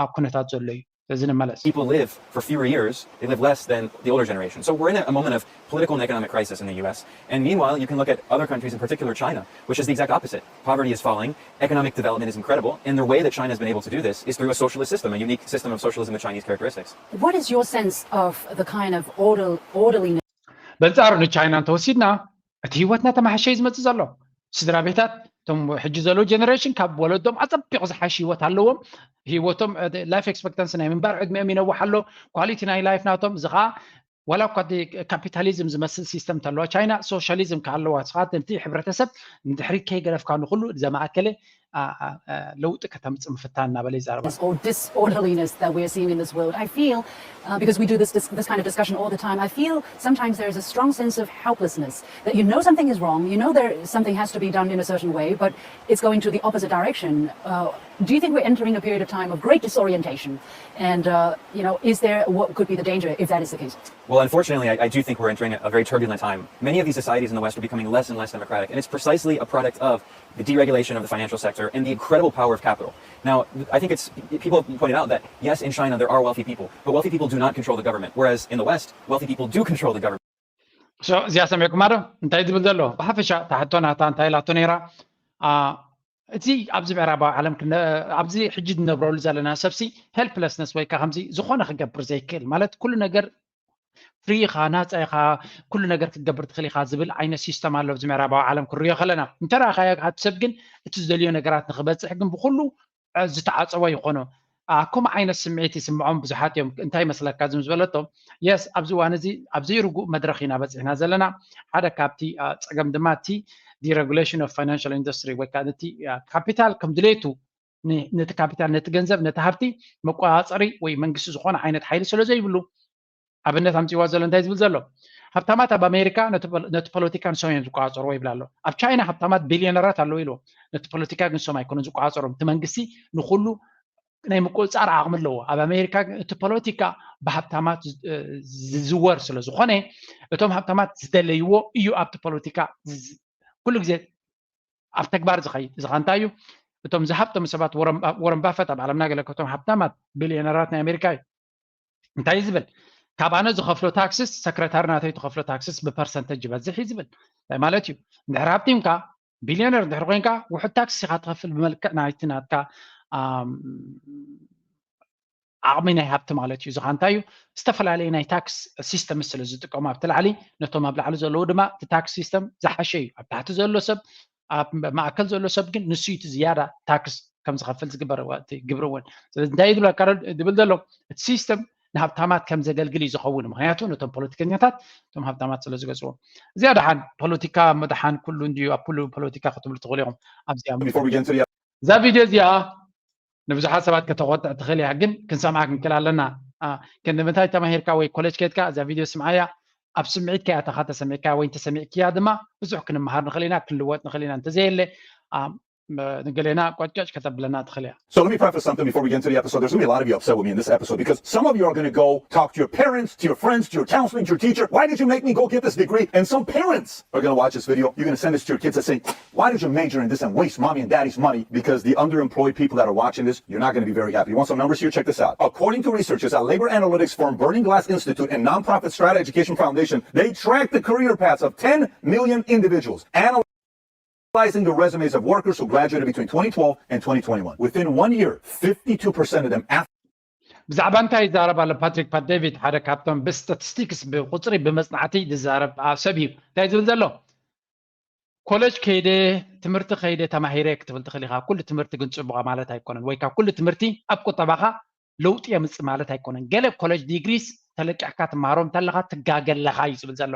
ኣብ ኩነታት ዘሎ እዩ። ስለዚ ንመለስ። People live for fewer years, they live less than the older generation. So we're in a, a moment of political and economic crisis in the U S. And meanwhile, you can look at other countries, in particular China, which is the exact opposite. Poverty is falling, economic development is incredible, and the way that China has been able to do this is through a socialist system, a unique system of socialism with Chinese characteristics. What is your sense of the kind of order, orderliness? በንጻሩ ንቻይና እንተወሲድና እቲ ህይወትና ተማሓሸ እዩ ዝመፅእ ዘሎ። ስድራ ቤታት እቶም ሕጂ ዘለዉ ጀነሬሽን ካብ ወለዶም ኣፀቢቑ ዝሓሽ ህይወት ኣለዎም። ህይወቶም ላይፍ ኤክስፐክተንሲ ናይ ምንባር ዕድሚኦም ይነውሕ ኣሎ። ኳሊቲ ናይ ላይፍ ናቶም እዚ ከዓ ዋላ እኳ ካፒታሊዝም ዝመስል ሲስተም እንተለዋ ቻይና ሶሻሊዝም ከኣለዋ ስኻት ነቲ ሕብረተሰብ ንድሕሪት ከይገደፍካ ንኩሉ ዘማእከለ ለውጢ ከተምፅእ ምፍታን እናበለ ይዛረባ። Or disorderliness that we're seeing in this world. I feel, uh, because we do this, this, this kind of discussion all the time, I feel sometimes there is a strong sense of helplessness, that you know something is wrong, you know there something has to be done in a certain way, but it's going to the opposite direction. Uh, do you think we're entering a period of time of great disorientation? And, uh, you know, is there, what could be the danger if that is the case? Well, unfortunately, I, I do think we're entering a, a very turbulent time. Many of these societies in the West are becoming less and less democratic, and it's precisely a product of the deregulation of the financial sector and the incredible power of capital. Now, I think it's, people have pointed out that, yes, in China there are wealthy people, but wealthy people do not control the government, whereas in the West, wealthy people do control the government. So, እዚኣ ሰሚዕኩማ ዶ እንታይ ዝብል ዘሎ? ብሓፈሻ እታ ሕቶ ናታ እንታይ ኢላቶ ነይራ? እቲ ኣብዚ ምዕራባዊ ዓለም ኣብዚ ሕጂ ንነብረሉ ዘለና ሰብሲ ሄልፕለስነስ ወይ ከዓ ከምዚ ዝኾነ ክገብር ዘይክእል ማለት ኩሉ ነገር ፍሪ ኢኻ፣ ናፃ ኢኻ፣ ኩሉ ነገር ክትገብር ትኽእል ኢኻ ዝብል ዓይነት ሲስተም ኣሎ ኣብዚ ምዕራባዊ ዓለም ክንሪኦ ከለና። እንተ ረኣኻዮ እቲ ሰብ ግን እቲ ዝደልዮ ነገራት ንኽበፅሕ ግን ብኩሉ ዝተዓፀወ ይኾኖ። ከምኡ ዓይነት ስምዒት ይስምዖም ብዙሓት እዮም። እንታይ መስለካ ዝም ዝበለቶም የስ ኣብዚ እዋን እዚ ኣብ ዘይርጉእ መድረኽ ኢና በፂሕና ዘለና። ሓደ ካብቲ ፀገም ድማ እቲ ዲሬጉሌሽን ኦፍ ፋይናንሽል ኢንዱስትሪ ወይ ከዓ ነቲ ካፒታል ከም ድሌቱ ነቲ ካፒታል ነቲ ገንዘብ ነቲ ሃብቲ መቆፃፀሪ ወይ መንግስቲ ዝኾነ ዓይነት ሓይሊ ስለ ዘይብሉ ኣብነት ኣምፅዋ ዘሎ እንታይ ዝብል ዘሎ ሃብታማት ኣብ ኣሜሪካ ነቲ ፖለቲካ ንሶም እዮም ዝቆፃፀርዎ ይብል ኣሎ። ኣብ ቻይና ሃብታማት ቢልዮነራት ኣለዉ ኢልዎ ነቲ ፖለቲካ ግን ንሶም ኣይኮኑን ዝቆፃፀሮም እቲ መንግስቲ ንኩሉ ናይ ምቁፅፃር ዓቕሚ ኣለዎ። ኣብ ኣሜሪካ እቲ ፖለቲካ ብሃብታማት ዝዝወር ስለ ዝኾነ እቶም ሃብታማት ዝደለይዎ እዩ ኣብቲ ፖለቲካ ኩሉ ግዜ ኣብ ተግባር ዝኸይድ። እዚ ከ እንታይ እዩ? እቶም ዝሃብቶም ሰባት ወረን ባፈት ኣብ ዓለምና ገለ ከቶም ሃብታማት ቢልዮነራት ናይ ኣሜሪካ እዩ። እንታይ እዩ ዝብል? ካብ ኣነ ዝኸፍሎ ታክስስ ሰክረታሪ ናተይ ትኸፍሎ ታክስስ ብፐርሰንተጅ ይበዝሕ እዩ ዝብል። እንታይ ማለት እዩ? እንድሕር ሃብቲምካ ቢልዮነር እንድሕር ኮይንካ ውሑድ ታክስ ኢኻ ትኸፍል ብመልክዕ ናይቲ ናትካ ዓቕሚ ናይ ሃብቲ ማለት እዩ። እዚ ከ እንታይ እዩ? ዝተፈላለዩ ናይ ታክስ ሲስተም ስለ ዝጥቀሙ ኣብቲ ላዕሊ ነቶም ኣብ ላዕሊ ዘለዉ ድማ እቲ ታክስ ሲስተም ዝሓሸ እዩ። ኣብ ታሕቲ ዘሎ ሰብ ኣብ ማእከል ዘሎ ሰብ ግን ንሱ እቲ ዝያዳ ታክስ ከም ዝኸፍል ዝግበር ግብሪ እውን ስለዚ እንታይ ዝብለካ ዝብል ዘሎ እቲ ሲስተም ንሃብታማት ከም ዘገልግል እዩ ዝኸውን። ምክንያቱ ነቶም ፖለቲከኛታት እቶም ሃብታማት ስለ ዝገዝዎም። እዚኣ ደሓን ፖለቲካ መድሓን ኩሉ እንድዩ፣ ኣብ ኩሉ ፖለቲካ ክትብሉ ትኽእሉ ኢኹም። ኣብዚኣ Before we get into the እዛ ቪድዮ እዚኣ ንብዙሓት ሰባት ከተቆጥዕ ትኽእል እያ፣ ግን ክንሰምዓ ክንክእል ኣለና። አ፣ ክንዲ ምንታይ ተማሂርካ ወይ ኮሌጅ ከድካ እዛ ቪድዮ ስምዓያ፣ ኣብ ስምዒትካ እያ እታ ተሰሚዕካ ወይ እንተሰሚዕክያ ድማ ብዙሕ ክንመሃር ንኽእል ኢና፣ ክንልወጥ ንኽእል ኢና። እንተዘየለ አ፣ ንገሌና ቆጭቀጭ ከተብለና ትኽእል እያ። So let me preface something before we get into the episode. There's gonna be a lot of you upset with me in this episode because some of you are gonna go talk to your parents, to your friends, to your counseling, to your teacher. "Why did you make me go get this degree?" And some parents are gonna watch this video. You're gonna send this to your kids and say, "Why did you major in this and waste mommy and daddy's money?" Because the underemployed people that are watching this, you're not gonna be very happy. You want some numbers here? Check this out. According to researchers at labor analytics firm Burning Glass Institute and nonprofit Strata Education Foundation, they tracked the career paths of ten million individuals, analyzing the resumes of workers who graduated between twenty twelve and twenty twenty-one. Within one year, fifty-two percent of them ብዛዕባ እንታይ ይዛረብ ኣሎ ፓትሪክ ፓት ዴቪድ? ሓደ ካብቶም ብስታቲስቲክስ፣ ብቁፅሪ፣ ብመፅናዕቲ ዝዛረብ አ፣ ሰብ እዩ። እንታይ ዝብል ዘሎ? ኮሌጅ ከይደ፣ ትምህርቲ ከይደ፣ ተማሂረ ክትብል ትኽእል ኢኻ። ኩሉ ትምህርቲ ግን ፅቡቕ ማለት ኣይኮነን፣ ወይ ካብ ኩሉ ትምህርቲ ኣብ ቁጠባኻ ለውጢ የምፅእ ማለት ኣይኮነን። ገለ ኮሌጅ ዲግሪስ ተለቂሕካ ትመሃሮ እንተለኻ ትጋገ ኣለኻ እዩ ዝብል ዘሎ።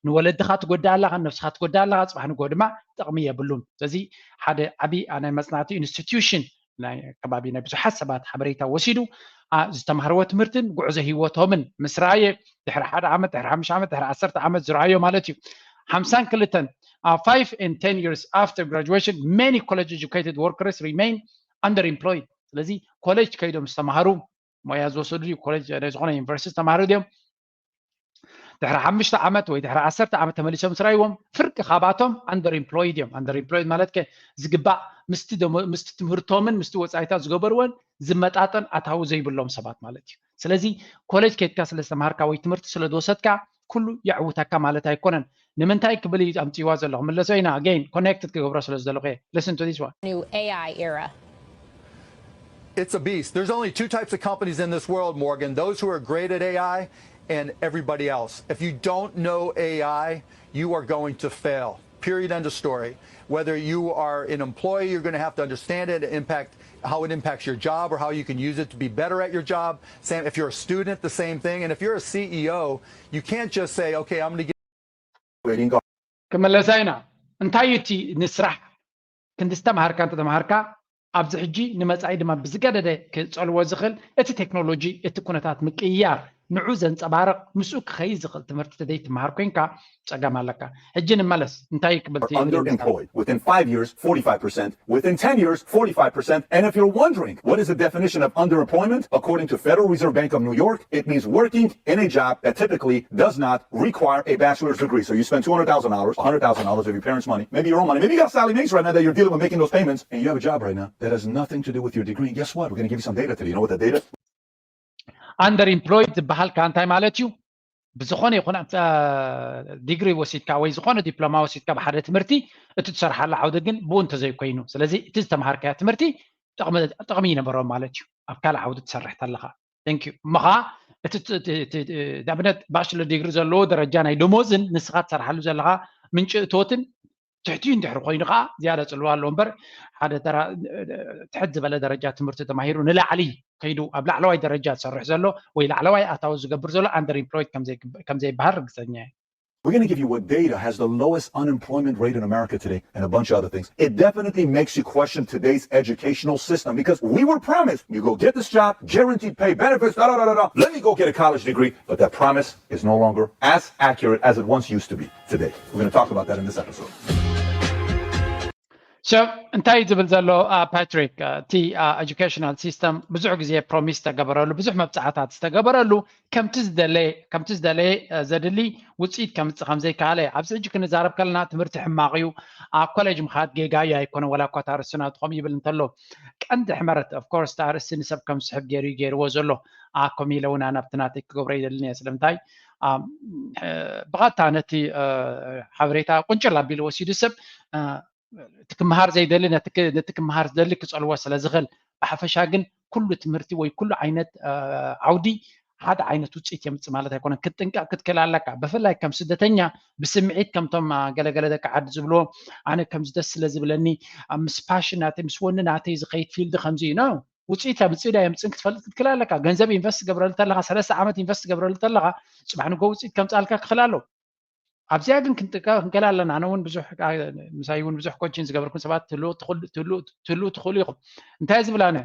ንወለድኻ ትጎድእ ኣለኻ፣ ነብስኻ ትጎድእ ኣለኻ፣ ፅባሕ ንግሆ ድማ ጥቕሚ የብሉን። ስለዚ ሓደ ዓቢ ናይ መፅናዕቲ ኢንስቲትዩሽን ናይ ከባቢ ናይ ብዙሓት ሰባት ሓበሬታ ወሲዱ፣ አ፣ ዝተማህርዎ ትምህርትን ጉዕዞ ህይወቶምን ምስ ረኣየ፣ ድሕሪ ሓደ ዓመት፣ ድሕሪ ሓሙሽተ ዓመት፣ ድሕሪ ዓሰርተ ዓመት ዝረኣዮ ማለት እዩ። ሓምሳን ክልተን፣ አ፣ five and ten years after graduation, many college educated workers remain underemployed። ስለዚ ኮሌጅ ከይዶም ዝተማሃሩ፣ ሞያ ዝወሰዱ ድዩ፣ ኮሌጅ ናይ ዝኾነ ዩኒቨርሲቲ ዝተማሃሩ ድዮም፣ ድሕሪ ሓሙሽተ ዓመት ወይ ድሕሪ ዓሰርተ ዓመት ተመሊሶም ምስ ረኣይዎም፣ ፍርቂ ካባቶም underemployed እዮም። Underemployed ማለት ከ ዝግባእ ምስቲ ደሞ-፣ ምስቲ ትምህርቶምን ምስቲ ወጻኢታት ዝገበርዎን ዝመጣጠን ኣታዊ ዘይብሎም ሰባት ማለት እዩ። ስለዚ ኮሌጅ ከይድካ ስለ ዝተምሃርካ ወይ ትምህርቲ ስለ ዝወሰድካ ኩሉ የዕውተካ ማለት ኣይኮነን። ንምንታይ ክብል እዩ ኣምፅዋ ዘለኹ? ምለሶ ኢና፣ again connected ክገብሮ ስለ ዝደለኹ እየ። Listen to this one. New A I era. It's a beast. There's only two types of companies in this world, Morgan. Those who are great at A I and everybody else. If you don't know A I, you are going to fail. Period. End of story. Whether you are an employee, you're going to have to understand it, impact how it impacts your job or how you can use it to be better at your job. Same, if you're a student, the same thing. And if you're a C E O, you can't just say, "Okay, I'm going to get." ክመለሳ ኢና። እንታይ እዩ እቲ ንስራሕ ክንዲ ዝተምሃርካ እንተተምሃርካ ኣብዚ ሕጂ ንመጻኢ ድማ ብዝገደደ ክጸልዎ ዝኽእል እቲ ቴክኖሎጂ፣ እቲ ኩነታት ምቅይያር ንዑ ዘንጸባርቕ ምስኡ ክኸይድ ዝኽእል ትምህርቲ ተዘይትምሃር ኮይንካ ጸገም ኣለካ። ሕጂ ንመለስ እንታይ ክብል Underemployed. Within five years, forty-five percent. Within ten years, forty-five percent. And if you're wondering what is the definition of underemployment, according to Federal Reserve Bank of New York, it means working in a job that typically does not require a bachelor's degree. So you spend two hundred thousand dollars, one hundred thousand dollars of your parents' money, maybe your own money, maybe you got Sallie Mae's right now that you're dealing with making those payments, and you have a job right now that has nothing to do with your degree. And guess what? We're going to give you some data today. You know what that data? Underemployed ዝበሃል ከ እንታይ ማለት እዩ? ብዝኾነ ይኹን ዲግሪ ወሲድካ ወይ ዝኾነ ዲፕሎማ ወሲድካ ብሓደ ትምህርቲ፣ እቲ ትሰርሓሉ ዓውዲ ግን ብኡ እንተዘይኮይኑ፣ ስለዚ እቲ ዝተምሃርካዮ ትምህርቲ ጥቕሚ ጥቕሚ ይነበሮ ማለት እዩ ኣብ ካልእ ዓውዲ ትሰርሕ ተለኻ። Thank you። እሞ ኸዓ እቲ ት- ት- ት- ት- ንኣብነት ባችለር ዲግሪ ዘለዎ ደረጃ ናይ ደሞዝን ንስኻ ትሰርሓሉ ዘለኻ ምንጪ እቶትን ትሕትኡ እንድሕር ኮይኑ ከዓ ዝያዳ ፅልዋ ኣለዎ እምበር ሓደ ተራ ትሕት ዝበለ ደረጃ ትምህርቲ ተማሂሩ ንላዕሊ ከይዱ ኣብ ላዕለዋይ ደረጃ ዝሰርሕ ዘሎ ወይ ላዕለዋይ ኣታዊ ዝገብር ዘሎ under employed ከም ዘይበሃል ርግፀኛ እየ። We're going to give you what data has the lowest unemployment rate in America today and a bunch of other things. It definitely makes you question today's educational system because we were promised you go get this job, guaranteed pay, benefits, da da da da da. Let me go get a college degree. But that promise is no longer as accurate as it once used to be today. We're going to talk about that in this episode. So እንታይ ዝብል ዘሎ ፓትሪክ፣ እቲ educational system ብዙሕ ግዜ ፕሮሚስ ዝተገበረሉ ብዙሕ መብፃዕታት ዝተገበረሉ ከምቲ ዝደለየ ከምቲ ዝደለየ ዘድሊ ውፅኢት ከምፅእ ከምዘይከኣለ ኣብዚ ሕጂ ክንዛረብ ከለና ትምህርቲ ሕማቕ እዩ፣ ኣብ ኮሌጅ ምኻድ ጌጋ እዩ ኣይኮነ ወላ እኳ ታርስና ትኾም ይብል እንተሎ ቀንዲ ሕመረት of course ታርስቲ ንሰብ ከም ዝስሕብ ገይሩ እዩ ገይርዎ ዘሎ። ኣኮም ኢለ እውን ኣናብቲ ናተይ ክገብሮ ይደልን እየ ስለምንታይ ብቐጥታ ነቲ ሓበሬታ ቁንጭል ኣቢሉ ወሲዱ ሰብ እቲ ክምሃር ዘይደሊ ነቲ ክምሃር ዝደሊ ክፀልዎ ስለ ዝኽእል ብሓፈሻ ግን ኩሉ ትምህርቲ ወይ ኩሉ ዓይነት ዓውዲ ሓደ ዓይነት ውፅኢት የምፅእ ማለት ኣይኮነን። ክትጥንቀቕ ክትክእል ኣለካ። ብፍላይ ከም ስደተኛ ብስምዒት ከምቶም ገለገለ ደቂ ዓዲ ዝብልዎ ኣነ ከምዚ ደስ ስለ ዝብለኒ ምስ ፓሽን ናተይ ምስ ወኒ ናተይ ዝኸይድ ፊልድ ከምዚ እዩ ነው ውፅኢት የምፅእ ዳ የምፅእን ክትፈልጥ ክትክእል ኣለካ። ገንዘብ ኢንቨስት ትገብረሉ ተለካ፣ ሰለስተ ዓመት ኢንቨስት ትገብረሉ ተለካ፣ ፅባሕ ንጎ ውፅኢት ከምፃልካ ክኽእል ኣለዎ። ኣብዚኣ ግን ክንከላ ኣለና። ኣነ እውን ብዙሕ ምሳይ እውን ብዙሕ ኮችን ዝገበርኩም ሰባት ትህልው ትኽእሉ ኢኹም። እንታይ ዝብላነ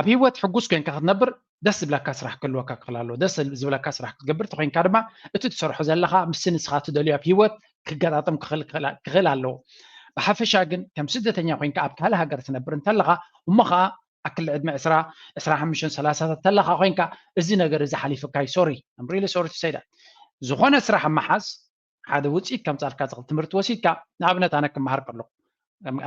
ኣብ ሂወት ሕጉስ ኮይንካ ክትነብር ደስ ዝብለካ ስራሕ ክህልወካ ክኽእል ኣለዎ። ደስ ዝብለካ ስራሕ ክትገብር ተኮይንካ ድማ እቲ ትሰርሖ ዘለካ ምስ ንስኻ ትደልዮ ኣብ ሂወት ክገጣጠም ክኽእል ኣለዎ። ብሓፈሻ ግን ከም ስደተኛ ኮይንካ ኣብ ካልእ ሃገር ትነብር እንተለካ እሞ ከዓ ኣክል ዕድመ ዕስራ ዕስራ ሓሙሽተ ሰላሳታት ተለካ ኮይንካ እዚ ነገር እዚ ሓሊፍካ እዩ። ሶሪ ሪሊ ሶሪ ትሰይዳ ዝኾነ ስራሕ ምሓዝ ሓደ ውፅኢት ከምፃልካ ዝኽእል ትምህርቲ ወሲድካ ንኣብነት ኣነ ክመሃር ከለኹ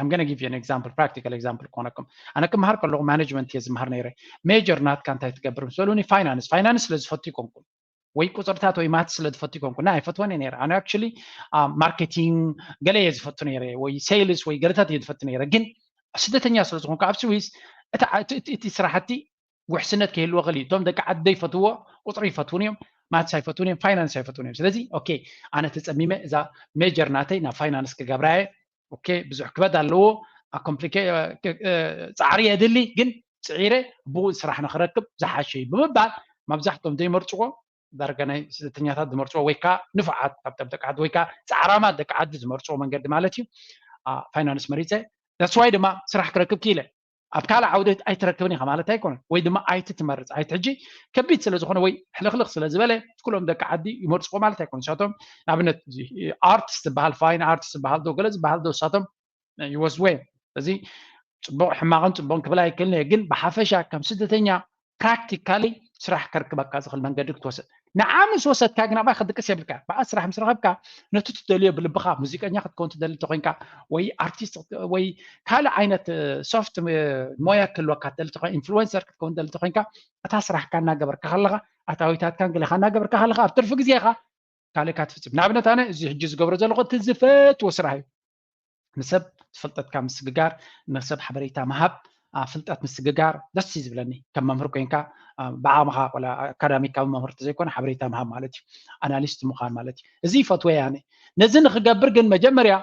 I'm going to give you an example, practical example ክኾነኩም። ኣነ ክመሃር ከለኹ ማኔጅመንት እየ ዝመሃር ነይረ። ሜጀር ናትካ እንታይ ትገብር ምስ በሉኒ ፋይናንስ። ፋይናንስ ስለ ዝፈቱ ይኮንኩ ወይ ቁፅርታት ወይ ማት ስለ ዝፈቱ ይኮንኩ እና ኣይፈትወን እየ ነይረ። ኣነ ኣክቹሊ ማርኬቲንግ ገለ እየ ዝፈቱ ነይረ ወይ ሴልስ ወይ ገለታት እየ ዝፈቱ ነይረ። ግን ስደተኛ ስለ ዝኾንኩ ኣብ ስዊስ እቲ ስራሕቲ ውሕስነት ክህልዎ ክእል እዩ። እቶም ደቂ ዓዲ ይፈትዎ ቁፅሪ ይፈትውን እዮም፣ ማትስ ኣይፈትውን እዮም፣ ፋይናንስ ኣይፈትውን እዮም። ስለዚ ኦኬ ኣነ ተፀሚመ እዛ ሜጀር ናተይ ናብ ፋይናንስ ክገብራየ ኦኬ ብዙሕ ክበድ ኣለዎ ፃዕሪ የድሊ ግን ፅዒረ ብኡ ስራሕ ንክረክብ ዝሓሸ እዩ ብምባል መብዛሕትኦም ዘይመርፅዎ ዳርጋ ናይ ስደተኛታት ዝመርፅዎ ወይ ከዓ ንፉዓት ካብቶም ደቂ ዓዲ ወይ ከዓ ፃዕራማት ደቂ ዓዲ ዝመርፅዎ መንገዲ ማለት እዩ። ፋይናንስ መሪፀ that's why ድማ ስራሕ ክረክብ ክኢለ። ኣብ ካልእ ዓውዲ ኣይትረክብን ኢኻ ማለት ኣይኮነን ወይ ድማ ኣይትትመርፅ ኣይት ሕጂ ከቢድ ስለ ዝኾነ ወይ ሕልኽልኽ ስለ ዝበለ ኩሎም ደቂ ዓዲ ይመርፅዎ ማለት ኣይኮነን። ንሳቶም ንኣብነት ኣርትስ ዝበሃል ፋይን ኣርትስ ዝበሃል ዶ ገለ ዝበሃል ዶ ንሳቶም ይወስድዎ እዮም። እዚ ፅቡቕ ሕማቕን ፅቡቕን ክብል ኣይክእልን እየ ግን ብሓፈሻ ከም ስደተኛ ፕራክቲካሊ ስራሕ ከርክበካ ዝኽእል መንገዲ ክትወስድ ንዓ ምስ ወሰድካ ግን ኣብኣ ክድቅስ የብልካ። ብኣ ስራሕ ምስ ረኸብካ ነቲ ትደልዮ ብልብኻ ሙዚቀኛ ክትከውን ትደሊ እንተኮይንካ ወይ ኣርቲስት ወይ ካልእ ዓይነት ሶፍት ሞያ ክህልወካ ትደሊ ተኮይን ኢንፍሉወንሰር ክትከውን ትደሊ ተኮይንካ እታ ስራሕካ እናገበርካ ከለኻ ኣታዊታትካን ገለኻ እናገበርካ ከለኻ ኣብ ትርፊ ግዜኻ ካልእካ ትፍፅም። ንኣብነት ኣነ እዚ ሕጂ ዝገብሮ ዘለኹ እቲ ዝፈትዎ ስራሕ እዩ። ንሰብ ፍልጠትካ ምስግጋር ንሰብ ሓበሬታ ምሃብ ፍልጠት ምስግጋር ደስ ዝብለኒ ከም መምህር ኮይንካ ብዓቕምኻ ቆላ ኣካዳሚካዊ መምህር ተዘይኮነ ሓበሬታ ምሃብ ማለት እዩ። ኣናሊስት ምዃን ማለት እዩ። እዚ ይፈትወ ኣነ። ነዚ ንክገብር ግን መጀመርያ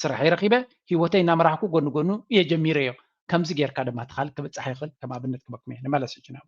ስራሐይ ረኪበ ሂወተይ እናመራሕኩ ጎኒ ጎኑ እየ ጀሚረዮ። ከምዚ ጌርካ ድማ እቲ ካልእ ክብፃሕ ይኽእል። ከም ኣብነት ክበኩም እየ ንመለስ ሕጂ ናብ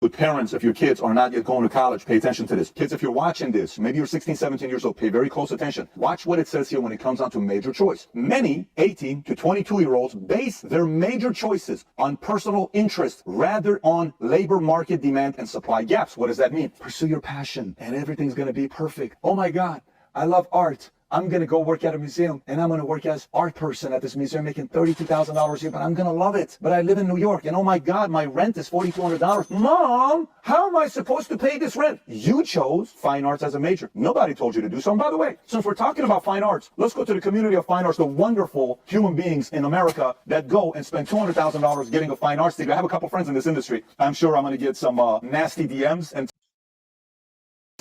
But parents, if your kids are not yet going to college, pay attention to this. Kids, if you're watching this, maybe you're sixteen, seventeen years old, pay very close attention. Watch what it says here when it comes down to major choice. Many eighteen to twenty-two year olds base their major choices on personal interest rather on labor market demand and supply gaps. What does that mean? Pursue your passion and everything's going to be perfect. Oh my God, I love art. I'm gonna go work at a museum and I'm gonna work as art person at this museum making thirty-two thousand dollars a year, but I'm gonna love it. But I live in New York and oh my God, my rent is forty-two hundred dollars. Mom, how am I supposed to pay this rent? You chose fine arts as a major. Nobody told you to do so. And by the way, since we're talking about fine arts, let's go to the community of fine arts, the wonderful human beings in America that go and spend two hundred thousand dollars getting a fine arts degree. I have a couple friends in this industry. I'm sure I'm gonna get some uh, nasty D Ms and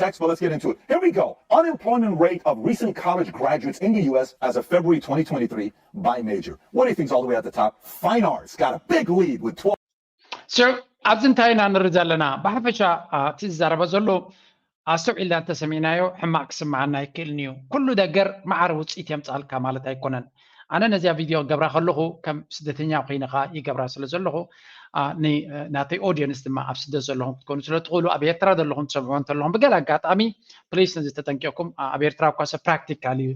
text, but let's get into it. Here we go. Unemployment rate of recent college graduates in the U S as of February twenty twenty-three by major. What do you think's all the way at the top? Fine arts got a big lead with twelve. So ኣብዚ እንታይ ኢና ንርኢ ዘለና? ብሓፈሻ እቲ ዝዛረበ ዘሎ ኣስተውዒልና እንተሰሚዕናዮ ሕማቕ ክስምዓና ኣይክእልን እዩ። ኩሉ ነገር መዓር ውፅኢት የምፃልካ ማለት ኣይኮነን። ኣነ ነዚኣ ቪድዮ ክገብራ ከለኹ ከም ስደተኛ ኮይነ ከዓ ይገብራ ስለ ዘለኹ ናተይ ኦዲየንስ ድማ ኣብ ስደት ዘለኹም ክትኮኑ ስለ ትኽእሉ ኣብ ኤርትራ ዘለኹም ትሰምዑ እንተለኹም ብገለ ኣጋጣሚ ፕሊስ ነዚ ተጠንቂቕኩም ኣብ ኤርትራ እኳ ሰብ ፕራክቲካል እዩ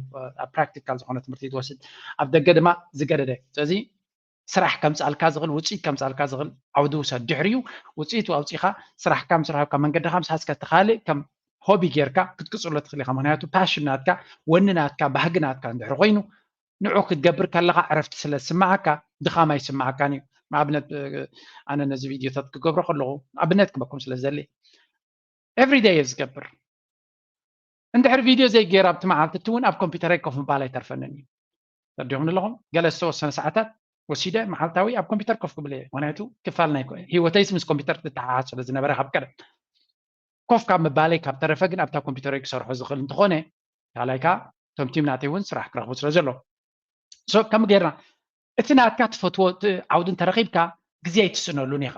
ኣብ ፕራክቲካል ዝኾነ ትምህርቲ ትወስድ ኣብ ደገ ድማ ዝገደደ ስለዚ ስራሕ ከምፅኣልካ ዝኽእል ውፅኢት ከምፅኣልካ ዝኽእል ዓውዲ ውሰድ ድሕሪኡ ውፅኢቱ ኣውፂኻ ስራሕካ ምስ ረኸብካ መንገድኻ ምስ ሓዝካ እቲ ካልእ ከም ሆቢ ጌርካ ክትቅፅሎ ትኽእል ኢኻ ምክንያቱ ፓሽን ናትካ ወኒ ናትካ ባህጊ ናትካ እንድሕር ኮይኑ ንዑ ክትገብር ከለኻ ዕረፍቲ ስለ ዝስምዓካ ድኻም ኣይስምዓካን እዩ ንኣብነት ኣነ ነዚ ቪድዮታት ክገብሮ ከለኹ ኣብነት ክበኩም ስለ ዘለ ኤቭሪደይ እየ ዝገብር እንድሕር ቪድዮ ዘይገይር ኣብቲ መዓልቲ እቲ እውን ኣብ ኮምፒውተረይ ኮፍ ምባል ኣይተርፈንን እዩ ተረዲኹም ኣለኹም ገለ ዝተወሰነ ሰዓታት ወሲደ መዓልታዊ ኣብ ኮምፒውተር ኮፍ ክብል እየ ምክንያቱ ክፋል ናይ ህይወተይስ ምስ ኮምፒውተር ዝተሓሓዝ ስለ ዝነበረ ካብ ቀደም ኮፍ ካብ ምባለይ ካብ ተረፈ ግን ኣብታ ኮምፒውተረይ ክሰርሖ ዝኽእል እንተኾነ ካልኣይ ከዓ እቶም ቲም ናተይ እውን ስራሕ ክረኽቡ ስለ ዘለዎ ከም ጌርና እቲ ናትካ ትፈትዎ ዓውዲ እንተረኺብካ ግዜ ኣይትስእነሉን ኢኻ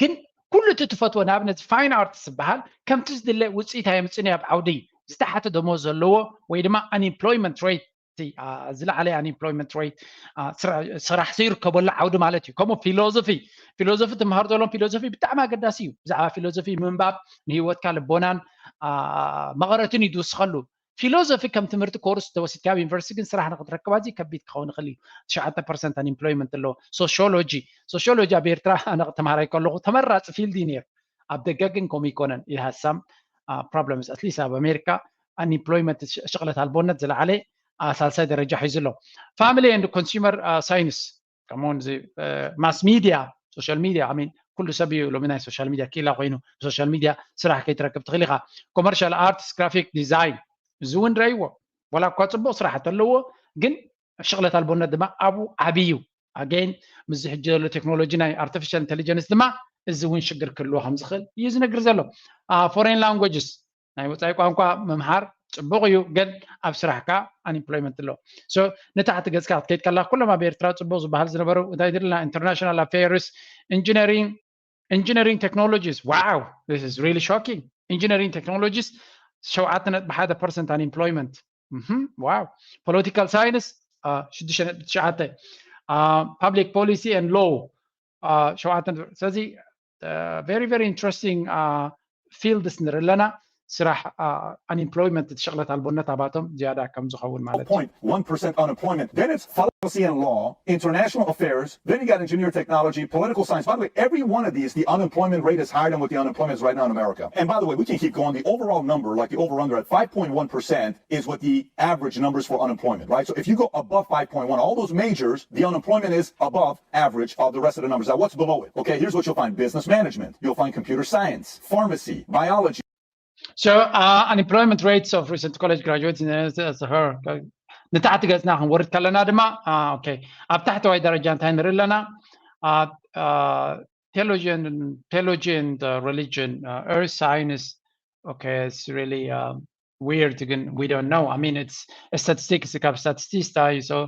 ግን ኩሉ እቲ ትፈትዎ ንኣብነት ፋይን ኣርትስ ዝበሃል ከምቲ ዝድለ ውፅኢት ኣየምፅን ኣብ ዓውዲ ዝተሓተ ደሞዝ ዘለዎ ወይ ድማ ኣንኤምፕሎይመንት ሬት ዝለዓለ unemployment rate ስራሕ ዘይርከበሉ ዓውዲ ማለት እዩ። ከምኡ ፊሎዞፊ ፊሎዞፊ ትምሃር ዘሎም ፊሎዞፊ ብጣዕሚ ኣገዳሲ እዩ። ብዛዕባ ፊሎዞፊ ምንባብ ንህይወትካ ልቦናን መቐረትን እዩ ዝውስኸሉ። ፊሎዞፊ ከም ትምህርቲ ኮርስ ተወሲድካ ኣብ ዩኒቨርሲቲ ግን ስራሕ ንክትረክብ ኣዝዩ ከቢድ ክኸውን ይኽእል እዩ። ትሽዓተ ፐርሰንት unemployment ኣለዎ። ሶሽዮሎጂ ሶሽዮሎጂ ኣብ ኤርትራ ኣነ ተምሃራይ ከለኹ ተመራፂ ፊልድ እዩ ነይሩ። ኣብ ደገ ግን ከምኡ ይኮነን። ይሃሳም problems at least ኣብ ኣሜሪካ unemployment ሽቕለት ኣልቦነት ዝለዓለ ሳልሳይ ደረጃ ሒዙ ኣሎ። Family and consumer science ከምኡውን እዚ mass media social media I mean ኩሉ ሰብ እዩ ሎሚ ናይ social media ኪላ ኮይኑ social media ስራሕ ከይትረክብ ትኽእል ኢኻ። Commercial arts graphic design እዚ እውን ረይዎ ዋላ እኳ ፅቡቕ ስራሕቲ ኣለዎ ግን ሽቕለት ኣልቦነት ድማ ኣብኡ ዓብዩ again ምስዚ ሕጂ ዘሎ ቴክኖሎጂ ናይ artificial intelligence ድማ እዚ እውን ሽግር ክህልዎ ከም ዝኽእል እዩ ዝነግር ዘሎ። Foreign languages ናይ ወፃኢ ቋንቋ ምምሃር ፅቡቕ እዩ ግን ኣብ ስራሕ ከዓ unemployment ኣሎ። ንታሕቲ ገፅካ ክትከይድ ከላ ኩሎም ኣብ ኤርትራ ፅቡቕ ዝበሃል ዝነበሩ እንታይ ድልና international affairs engineering engineering technologies wow this is really shocking engineering technologies ሸውዓተ ነጥቢ ሓደ percent unemployment wow political science ሽዱሽተ ነጥቢ ትሽዓተ public policy and law ሸውዓተ ነጥቢ ስለዚ very very interesting fields ንርኢ ኣለና። ስራሕ unemployment እቲ ሽቕለት ኣልቦነት ኣባቶም ዝያዳ ከም ዝኸውን ማለት እዩ። Point one percent unemployment. Then it's fallacy and law, international affairs. Then you got engineer technology, political science. By the way, every one of these, the unemployment rate is higher than what the unemployment is right now in America. And by the way, we can keep going. The overall number, like the over under at five point one percent, is what the average numbers for unemployment, right? So if you go above five point one, all those majors, the unemployment is above average of the rest of the numbers. Now, what's below it? Okay, here's what you'll find business management, you'll find computer science, pharmacy, biology. So, uh, unemployment rates of recent college graduates in her ንታሕቲ ገፅና ክንወርድ ከለና ድማ okay ኣብ ታሕተዋይ ደረጃ እንታይ ንርኢ ኣለና? Theology and theology and religion, earth science. Okay, it's really weird ግን we don't know. I mean it's statistics ካብ statistics ታዩ so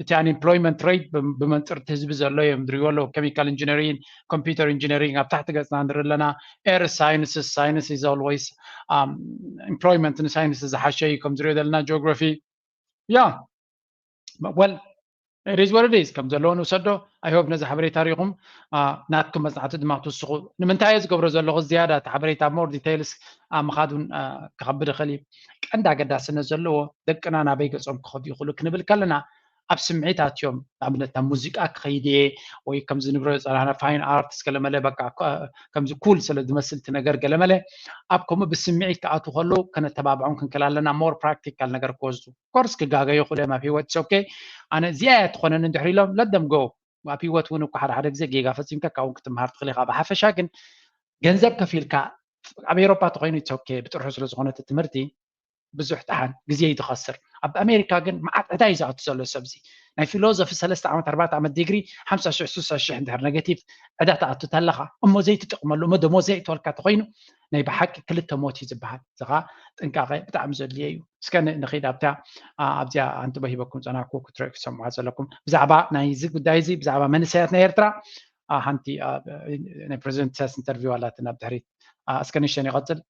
እቲ unemployment rate ብመንፅርቲ ህዝቢ ዘሎ እዮም ዝሪእዎ ኣለዉ። Chemical engineering, computer engineering ኣብ ታሕቲ ገፅና ንርኢ ኣለና። Earth sciences, science is always employment ን science ዝሓሸ እዩ ከም ዝሪኦ ዘለና geography yeah well it is what it is ከም ዘለዎ ንውሰዶ። I hope ነዚ ሓበሬታ ሪኢኹም ናትኩም መፅናዕቲ ድማ ክትውስኹ። ንምንታይ እየ ዝገብሮ ዘለኹ ዝያዳ እቲ ሓበሬታ more details ምኻድ እውን ክኸብድ ይኽእል እዩ። ቀንዲ ኣገዳስነት ዘለዎ ደቅና ናበይ ገፆም ክኸዱ ይኽእሉ ክንብል ከለና ኣብ ስምዒት ኣትዮም ንኣብነት ናብ ሙዚቃ ክኸይድ እየ ወይ ከምዚ ንብሎ ዝፀናሕና fine arts ገለመለ በቃ ከምዚ cool ስለ ዝመስል እቲ ነገር ገለመለ ኣብ ከምኡ ብስምዒት ክኣትዉ ከለዉ ከነተባብዖም ክንክእል ኣለና። More practical ነገር ክወስዱ course ክጋገዩ ይኽእሉ እዮም ኣብ ህይወት it's okay ኣነ እዚኣ እያ ትኾነኒ እንድሕር ኢሎም let them go ኣብ ህይወት እውን እኮ ሓደ ሓደ ግዜ ጌጋ ፈፂምካ ካብኡ ክትምሃር ትኽእል ኢኻ። ብሓፈሻ ግን ገንዘብ ከፊልካ ኣብ ኤውሮፓ ተኾይኑ it's okay ብጥርሑ ስለ ዝኾነ እቲ ትምህርቲ ብዙሕ ደሓን ግዜ እዩ ዝኸስር። ኣብ ኣሜሪካ ግን መዓት ዕዳ እዩ ዝኣቱ ዘሎ ሰብ እዚ ናይ ፊሎዞፊ ሰለስተ ዓመት ኣርባዕተ ዓመት ዲግሪ ሓምሳ ሽሕ ስሳ ሽሕ እንድሕር negative ዕዳ ትኣቱ ተለኻ እሞ ዘይትጥቕመሉ እሞ ደሞዝ ዘየእትወልካ ተኾይኑ ናይ ብሓቂ ክልተ ሞት እዩ ዝበሃል። እዚ ኸዓ ጥንቃቐ ብጣዕሚ ዘድልዮ እዩ። እስከ ንኺድ ኣብታ ኣብዚኣ ኣንትቦ ሂበኩም ፀናኩ ክትሪኦ ክትሰምዑ ዘለኩም ብዛዕባ ናይዚ ጉዳይ እዚ ብዛዕባ መንእሰያት ናይ ኤርትራ ሓንቲ ናይ ፕሬዚደንት ኢሳያስ interview ኣላትን ኣብ ድሕሪት እስከ ንሸን ይቐፅል።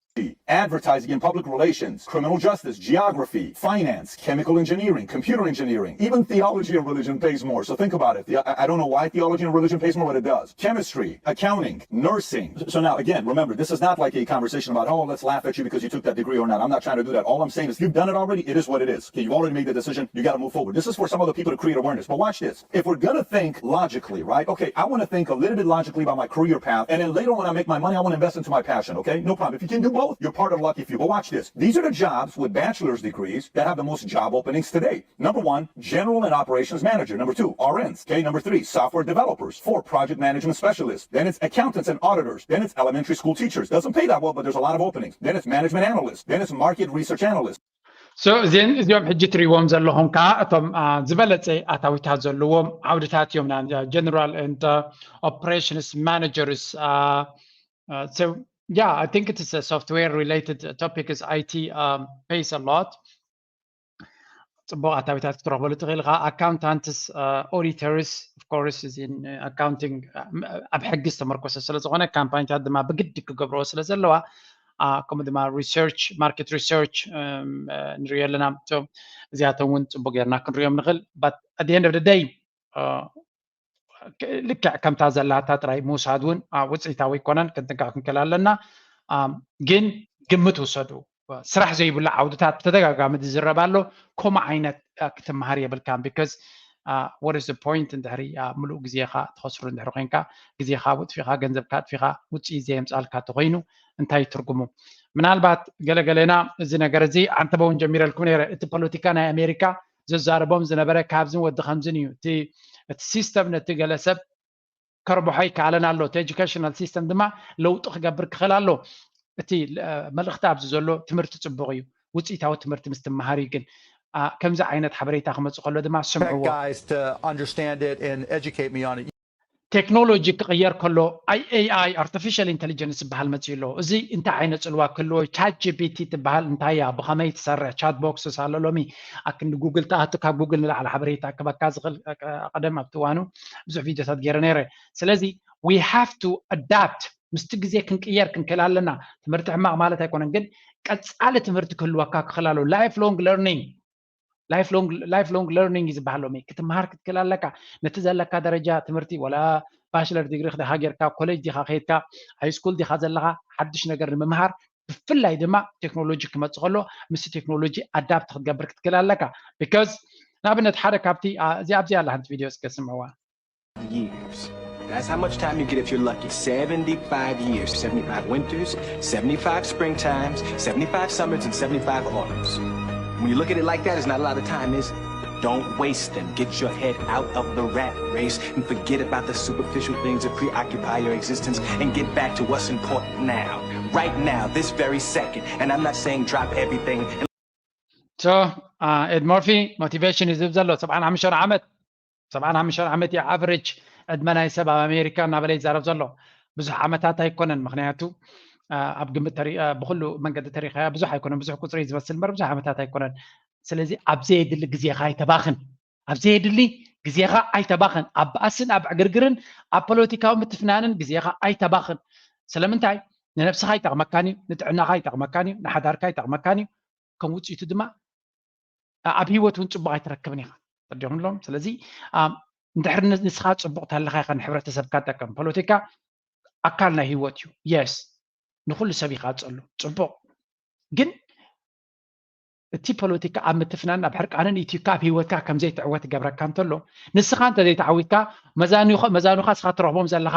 Advertising and public relations, criminal justice, geography, finance, chemical engineering, computer engineering, even theology and religion pays more. So think about it. I don't know why theology and religion pays more, but it does. Chemistry, accounting, nursing. So now, again, remember, this is not like a conversation about, oh, let's laugh at you because you took that degree or not. I'm not trying to do that. All I'm saying is you've done it already. It is what it is. Okay, you've already made the decision. You got to move forward. This is for some of the people to create awareness. But watch this. If we're going to think logically, right? Okay, I want to think a little bit logically about my career path. And then later when I make my money, I want to invest into my passion. Okay, no problem. If you can do both, you're part of the lucky few. But watch this. These are the jobs with bachelor's degrees that have the most job openings today. Number one, general and operations manager. Number two, R Ns. Okay, number three, software developers. Four, project management specialists. Then it's accountants and auditors. Then it's elementary school teachers. Doesn't pay that well, but there's a lot of openings. Then it's management analysts. Then it's market research analysts. So እዚኦም ሕጂ ትሪእዎም ዘለኹም ከዓ እቶም ዝበለፀ ኣታዊታት ዘለዎም ዓውድታት እዮም። General and operations managers. So yeah, I think it is a software related topic is I T pays a lot. ፅቡቕ ኣታዊታት ክትረኽበሉ ትኽእል ኢኻ። Accountants, auditors, of course እዚ accounting ኣብ ሕጊ ዝተመርኮሰ ስለ ዝኾነ ካምፓኒታት ድማ ብግዲ ክገብርዎ ስለ ዘለዋ ከምኡ ድማ research market research ንሪኦ ኣለና። እዚኣቶም እውን ፅቡቅ ጌርና ክንሪኦም ንኽእል። At the end of the day ልክዕ ከምታ ዘላታ ጥራይ ምውሳድ እውን ውፅኢታዊ ኣይኮነን። ክንጥንቀቕ ክንክእል ኣለና። ግን ግምት ውሰዱ። ስራሕ ዘይብሉ ዓውድታት ብተደጋጋሚ ዝዝረብ ኣሎ። ከምኡ ዓይነት ክትመሃር የብልካን። Because what is the point እንድሕሪ ምሉእ ግዜኻ ትኸስሩ እንድሕሪ ኮይንካ፣ ግዜኻ ውጥፊኻ፣ ገንዘብካ ኣጥፊኻ ውፅኢት ዘየምፃልካ ተኮይኑ እንታይ ትርጉሙ? ምናልባት ገለገለና እዚ ነገር እዚ ዓንተበ እውን ጀሚረልኩም ነይረ። እቲ ፖለቲካ ናይ ኣሜሪካ ዘዛርቦም ዝነበረ ካብዝን ወዲ ከምዝን እዩ። እቲ system ነቲ ገለ ሰብ ከርብሖ ኣይከኣለን ኣሎ። እቲ educational system ድማ ለውጢ ክገብር ክኽእል ኣሎ። እቲ መልእኽቲ ኣብዚ ዘሎ ትምህርቲ ፅቡቕ እዩ። ውፅኢታዊ ትምህርቲ ምስ ትመሃር እዩ። ግን ከምዚ ዓይነት ሓበሬታ ክመፅእ ከሎ ድማ ስምዕዎ። Guys to understand it and educate me on it. ቴክኖሎጂ ክቕየር ከሎ ኣይ ኤ ኣይ፣ artificial intelligence ዝበሃል መፅኡ ኣሎ። እዚ እንታይ ዓይነት ፅልዋ ክህልዎ? ቻት ጂ ፒ ቲ ትበሃል እንታይ እያ? ብኸመይ ትሰርሕ? ቻት ቦክስስ ኣሎ ሎሚ። ኣክንዲ ጉግል ትኣቱ፣ ካብ ጉግል ንላዕሊ ሓበሬታ ክበካ ዝኽእል። ቀደም ኣብቲ እዋኑ ብዙሕ ቪድዮታት ገይረ ነይረ። ስለዚ we have to adapt፣ ምስቲ ግዜ ክንቅየር ክንክእል ኣለና። ትምህርቲ ሕማቕ ማለት ኣይኮነን፣ ግን ቀፃሊ ትምህርቲ ክህልወካ ክኽእል ኣሎ። Life long learning life long learning እዩ ዝበሃል ሎሚ። ክትመሃር ክትክእል ኣለካ። ነቲ ዘለካ ደረጃ ትምህርቲ፣ ወላ ባችለር ዲግሪ ዲኻ ጌርካ፣ ኮሌጅ ዲኻ ከይድካ፣ ሃይ ስኩል ዲኻ ዘለኻ፣ ሓድሽ ነገር ንምምሃር፣ ብፍላይ ድማ ቴክኖሎጂ ክመፅእ ከሎ ምስቲ ቴክኖሎጂ adapt ክትገብር ክትክእል ኣለካ። Because ንኣብነት ሓደ ካብቲ እዚ ኣብዚ ኣላ ሓንቲ ቪድዮ እስከ ስምዕዋ። Years. That's how much time you get if you're lucky. seventy-five years, seventy-five winters, seventy-five springtimes, seventy-five summers, and seventy-five autumns. When you look at it like that, it's not a lot of time, is it? Don't waste them. Get your head out of the rat race and forget about the superficial things that preoccupy your existence and get back to what's important now. Right now, this very second. And I'm not saying drop everything. So, uh, Ed Murphy, motivation is ዘሎ ሰብዓን ሓሙሽተን ዓመት ሰብዓን ሓሙሽተን ዓመት እዩ average ዕድመ ናይ ሰብ ኣብ ኣሜሪካ እናበለ ይዛረብ ዘሎ። ብዙሕ ዓመታት ኣይኮነን፣ ምክንያቱ ኣብ ግምት ብኩሉ መንገዲ ተሪኸያ ብዙሕ ኣይኮነን። ብዙሕ ቁፅሪ ዝመስል እምበር ብዙሕ ዓመታት ኣይኮነን። ስለዚ ኣብ ዘየድሊ ግዜኻ ኣይተባኽን። ኣብ ዘየድሊ ግዜኻ ኣይተባኽን። ኣብ ባእስን ኣብ ዕግርግርን ኣብ ፖለቲካዊ ምትፍናንን ግዜኻ ኣይተባኽን። ስለምንታይ? ንነብስኻ ይጠቕመካን እዩ፣ ንጥዕናኻ ይጠቕመካን እዩ፣ ንሓዳርካ ይጠቕመካን እዩ። ከም ውፅኢቱ ድማ ኣብ ሂወት እውን ፅቡቅ ኣይትረክብን ኢኻ። ተረዲኹም ኣለኹም። ስለዚ እንድሕር ንስኻ ፅቡቅ ተለኻ ኢኻ ንሕብረተሰብካ ትጠቅም። ፖለቲካ ኣካል ናይ ሂወት እዩ። የስ፣ ንኩሉ ሰብ ይቃፀሉ፣ ፅቡቅ። ግን እቲ ፖለቲካ ኣብ ምትፍናን ኣብ ሕርቃንን ኢትዩካ ኣብ ሂወትካ ከምዘይትዕወት ይገብረካ እንተሎ፣ ንስኻ እንተዘይተዓዊትካ መዛኑኻ ንስኻ ትረኽቦም ዘለኻ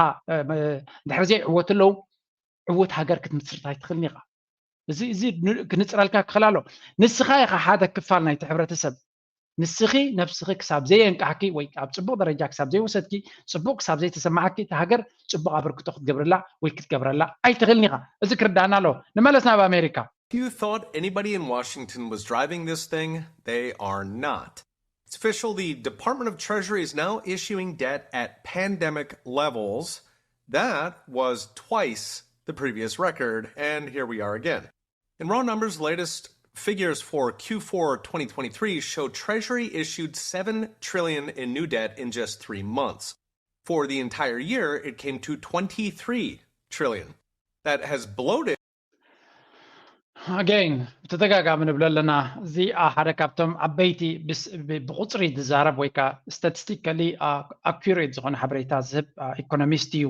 እንድሕር ዘይዕወቱ ኣለዉ፣ ዕውት ሃገር ክትምስርት ኣይትኽእልን ኢኻ። እዚ እዚ ክንፅረልካ ክኽእል ኣሎ። ንስኻ ኢኻ ሓደ ክፋል ናይቲ ሕብረተሰብ። ንስኺ ነብስኺ ክሳብ ዘየንቃሕኪ ወይ ኣብ ፅቡቅ ደረጃ ክሳብ ዘይወሰድኪ፣ ፅቡቅ ክሳብ ዘይተሰማዓኪ፣ እታ ሃገር ፅቡቅ ኣበርክቶ ክትገብርላ ወይ ክትገብረላ ኣይትኽእልን ኢኻ። እዚ ክርዳእና ኣለዎ። ንመለስ ናብ ኣሜሪካ። You thought anybody in Washington was driving this thing? They are not. It's official, the Department of Treasury is now issuing debt at pandemic levels. That was twice the previous record, and here we are again. In raw numbers, latest figures for Q four twenty twenty-three show Treasury issued seven trillion in new debt in just three months. For the entire year, it came to twenty-three trillion. That has bloated Again, ብተደጋጋሚ ንብሎ ኣለና፣ እዚ ሓደ ካብቶም ዓበይቲ ብቁፅሪ ዝዛረብ ወይ ከዓ statistically accurate ዝኾነ ሓበሬታ ዝህብ ኢኮኖሚስት እዩ።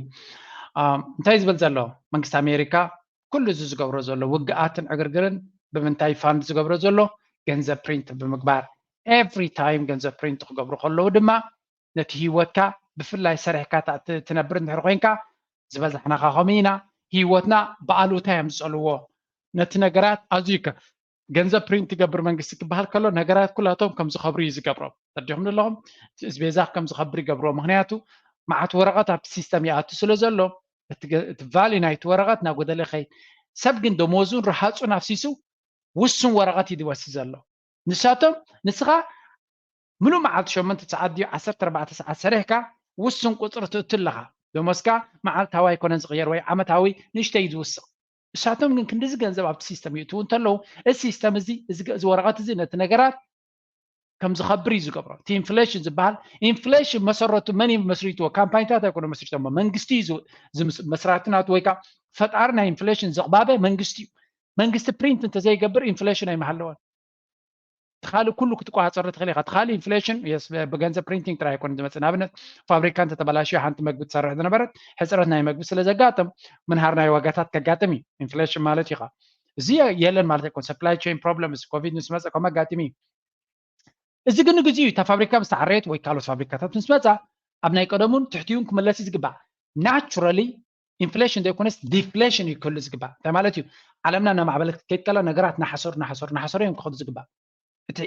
እንታይ ዝብል ዘሎ መንግስቲ ኣሜሪካ ኩሉ እዚ ዝገብሮ ዘሎ ውግኣትን ዕግርግርን ብምንታይ ፋንድ ዝገብሮ ዘሎ? ገንዘብ ፕሪንት ብምግባር። Every time ገንዘብ ፕሪንት ክገብሩ ከለዉ ድማ ነቲ ህይወትካ ብፍላይ ሰሪሕካ ትነብር እንድሕር ኮይንካ ዝበዛሕናኻ ከምኡ ኢና። ህይወትና ብኣሉታ እዮም ዝፀልዎ። ነቲ ነገራት ኣዝዩ ገንዘብ ፕሪንት ይገብር መንግስቲ ክበሃል ከሎ ነገራት ኩላቶም ከም ዝኸብሩ እዩ ዝገብሮም። ተረዲኹም ዘለኹም? እቲ እስቤዛ ከም ዝኸብር ይገብርዎ። ምክንያቱ መዓት ወረቐት ኣብቲ ሲስተም ይኣቱ ስለ ዘሎ እቲ ቫልዩ ናይቲ ወረቐት እናጎደለ ይኸይድ። ሰብ ግን ደሞዙን ረሃፁን ኣፍሲሱ ውሱን ወረቐት እዩ ዝወስድ ዘሎ። ንሳቶም ንስኻ ምሉእ መዓልቲ ሸሞንተ ሰዓት ድዩ ዓሰርተ ኣርባዕተ ሰዓት ሰሪሕካ ውሱን ቁፅሪ ትእቱ ኣለኻ። ደሞዝካ መዓልታዊ ኣይኮነን ዝቕየር ወይ ዓመታዊ ንእሽተይ እዩ ዝውስኽ። ንሳቶም ግን ክንድዚ ገንዘብ ኣብቲ ሲስተም ይእትዉ እንተለዉ እዚ ሲስተም እዚ እዚ ወረቐት እዚ ነቲ ነገራት ከም ዝኸብር እዩ ዝገብሮ። እቲ ኢንፍሌሽን ዝበሃል ኢንፍሌሽን መሰረቱ መን እዩ መስሪትዎ? ካምፓኒታት ኣይኮነ መስሪቶሞ፣ መንግስቲ እዩ መስራቲ ናቱ ወይ ከዓ ፈጣሪ ናይ ኢንፍሌሽን ዘቕባበ መንግስቲ እዩ። መንግስቲ ፕሪንት እንተዘይገብር ኢንፍሌሽን ኣይምሃለወን። ትኻሊ ኩሉ ክትቆፃፀር ትኽእል ኢኻ። ትኻሊ ኢንፍሌሽን ብገንዘብ ፕሪንቲንግ ጥራይ ኣይኮነ ዝመፅእ። ንኣብነት ፋብሪካ እንተተበላሽዮ ሓንቲ መግቢ ትሰርሕ ዝነበረት ሕፅረት ናይ መግቢ ስለ ዘጋጥም ምንሃር ናይ ዋጋታት ከጋጥም እዩ። ኢንፍሌሽን ማለት ኢኻ እዚ የለን ማለት ኣይኮን። ሰፕላይ ቸን ፕሮብለምስ ኮቪድ ምስ መፀ ከም ኣጋጢሙ እዩ። እዚ ግን ንግዜኡ እዩ። እታ ፋብሪካ ምስ ተዓረየት ወይ ካልኦት ፋብሪካታት ምስ መፃ ኣብ ናይ ቀደሙን ትሕቲኡን ክምለስ እዩ ዝግባእ። ናቹራሊ ኢንፍሌሽን ዘይኮነስ ዲፍሌሽን እዩ ክህሉ ዝግባእ። እንታይ ማለት እዩ? ዓለምና እናማዕበለት ክትከይድ ከላ ነገራት ናሓሰሩ ናሓሰሩ ናሓሰሩ እዮም ክኸዱ ዝግባእ። እቲ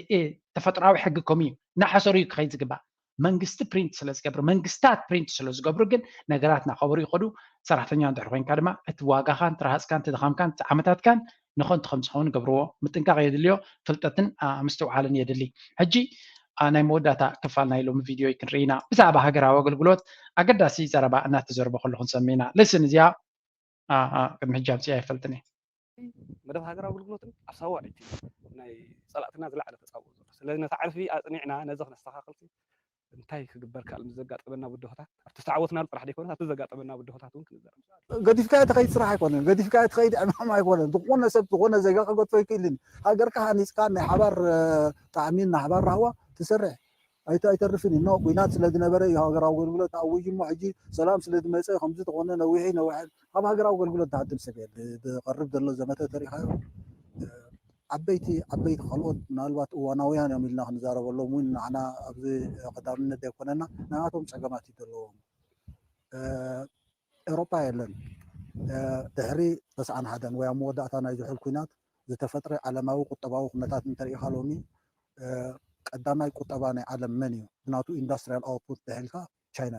ተፈጥራዊ ሕጊ ከምኡ እዩ። ናሓሰሩ እዩ ክኸይድ ዝግባእ። መንግስቲ ፕሪንት ስለ ዝገብር መንግስታት ፕሪንት ስለ ዝገብሩ ግን ነገራት ናኸበሩ ይኸዱ። ሰራሕተኛ እንድሕር ኮይንካ ድማ እቲ ዋጋኻን ትርሃፅካን ትድኻምካን ዓመታትካን ንኸንቱ ከም ዝኸውን ገብርዎ። ምጥንቃቕ የድልዮ። ፍልጠትን ምስትውዓልን የድሊ። ሕጂ ናይ መወዳእታ ክፋል ናይ ሎሚ ቪድዮ ክንርኢ ኢና። ብዛዕባ ሃገራዊ ኣገልግሎት ኣገዳሲ ዘረባ እናተዘረበ ከለኹ ንሰምዕ ኢና። ልስን እዚኣ ቅድሚ ሕጂ ኣምፅኣ ኣይፈልጥን እየ። መደብ ሃገራዊ ኣገልግሎትን ኣብ ሳዋ እቲ ናይ ፀላእትና ዝለዓለ ተፃብኦ ዘሎ። ስለዚ ነታ ዕርፊ ኣፅኒዕና ነዚ ክነስተኻኽል እንታይ ክግበር ክኣል ምስ ዘጋጠመና ብድሆታት ኣብቲ ዝተዓወትናሉ ጥራሕ ዘይኮነ ኣብቲ ዘጋጠመና ብድሆታት እውን ክንዛረብ። ገዲፍካዮ ትኸይድ ስራሕ ኣይኮነን። ገዲፍካዮ ትኸይድ ዕማም ኣይኮነን። ዝኾነ ሰብ ዝኾነ ዜጋ ከገድፎ ይክእልን። ሃገርካ ሃኒፅካ ናይ ሓባር ጣዕሚን ናይ ሓባር ራህዋ ትሰርሕ ኣይተ- ኣይተርፍን እዩ። ኖ፣ ኲናት ስለ ዝነበረ እዩ ሃገራዊ ኣገልግሎት ኣዊጅ እሞ ሕጂ ሰላም ስለ ዝመፀ ከምዚ ተኾነ ነዊሑ ነዊሑ ካብ ሃገራዊ ኣገልግሎት ዝሃድም ሰብ የለ። ዝቐርብ ዘሎ ዘመተ ተሪኻዮ ዓበይቲ ዓበይቲ ካልኦት ምናልባት እዋናውያን እዮም ኢልና ክንዛረበሎም እውን ንዓና ኣብዚ ቀዳምነት ዘይኮነና ናናቶም ፀገማት እዩ ዘለዎም። ኤሮፓ የለን ድሕሪ ተስዓን ሓደን ወይ ኣብ መወዳእታ ናይ ዝሑል ኲናት ዝተፈጥረ ዓለማዊ ቁጠባዊ ኩነታት እንተሪኢኻ ሎሚ ቀዳማይ ቁጠባ ናይ ዓለም መን እዩ ብናቱ ኢንዳስትሪያል ኣውትፑት ተሒልካ ቻይና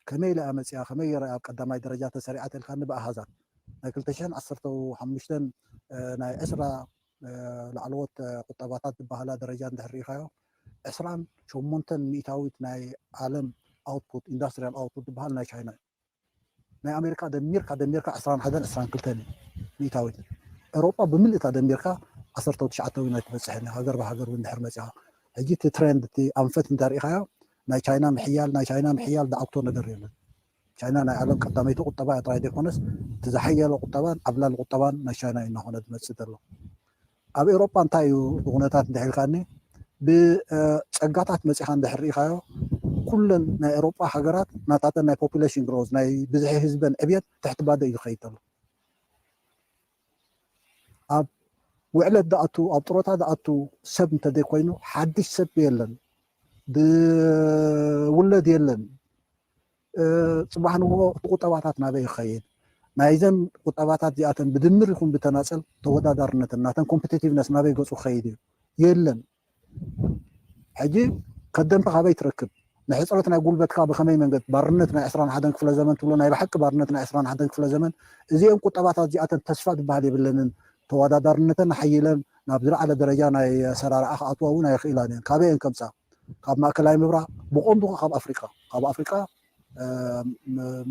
ከመይ ኢላ እያ መፅያ ከመይ ገይራ ኣብ ቀዳማይ ደረጃ ተሰሪዓ ተልካኒ ብኣሃዛት ናይ ክልተ ሽሕን ዓሰርተ ሓሙሽተን ናይ ዕስራ ላዕለዎት ቁጠባታት ዝበሃላ ደረጃ እንድሕር ርኢኻዮ ዕስራን ሸሞንተን ሚእታዊት ናይ ዓለም ኣውትፑት ኢንዳስትሪያል ኣውትፑት ዝበሃል ናይ ቻይና እዩ። ናይ ኣሜሪካ ደሚርካ ደሚርካ ዕስራን ሓደን ዕስራን ክልተን እዩ ሚእታዊት። ኤሮጳ ብምልእታ ደሚርካ ዓሰርተ ትሽዓተ እውን ኣይትበፅሕን ሃገር ብሃገር እውን ድሕር መፂኻ። ሕጂ እቲ ትሬንድ እቲ ኣንፈት እንተሪኢኻዮ ናይ ቻይና ምሕያል ናይ ቻይና ምሕያል ዝዓግቶ ነገር የለን። ቻይና ናይ ዓለም ቀዳመይቲ ቁጠባ እያ ጥራይ ዘይኮነስ እቲ ዝሓየለ ቁጠባን ዓብላሊ ቁጠባን ናይ ቻይና እዩ እናኾነ ዝመፅእ ዘሎ። ኣብ ኤሮጳ እንታይ እዩ እቲ ኩነታት እንድሕር ኢልካኒ ብፀጋታት መፂኻ እንድሕር ርኢኻዮ ኩለን ናይ ኤሮጳ ሃገራት ናታተን ናይ ፖፑሌሽን ግሮዝ ናይ ብዝሒ ህዝበን ዕብየት ትሕቲ ባዶ እዩ ዝኸይድ ዘሎ። ኣብ ውዕለት ዝኣቱ ኣብ ጥሮታ ዝኣቱ ሰብ እንተዘይኮይኑ ሓድሽ ሰብ የለን ዝውለድ የለን። ፅባሕ ንግሆ እቲ ቁጠባታት ናበይ ይኸይድ? ናይዘን ቁጠባታት እዚኣተን ብድምር ይኹን ብተናፀል ተወዳዳርነትን ናተን ኮምፒቲቲቭነስ ናበይ ገፁ ክኸይድ እዩ? የለን። ሕጂ ከደምቲ ካበይ ትረክብ? ንሕፅረት ናይ ጉልበትካ ብኸመይ መንገድ ባርነት ናይ ዕስራን ሓደን ክፍለ ዘመን ትብሎ ናይ ብሓቂ ባርነት ናይ ዕስራን ሓደን ክፍለ ዘመን እዚአን ቁጠባታት እዚኣተን ተስፋ ዝበሃል የብለንን። ተወዳዳርነተን ሓይለን ናብ ዝለዓለ ደረጃ ናይ ኣሰራርዓ ክኣትዋ እውን ኣይኽእላን እየን። ካበይ እየን ከምፃ? ካብ ማእከላይ ምብራቕ ብቐንዱ ካብ ኣፍሪቃ ካብ ኣፍሪቃ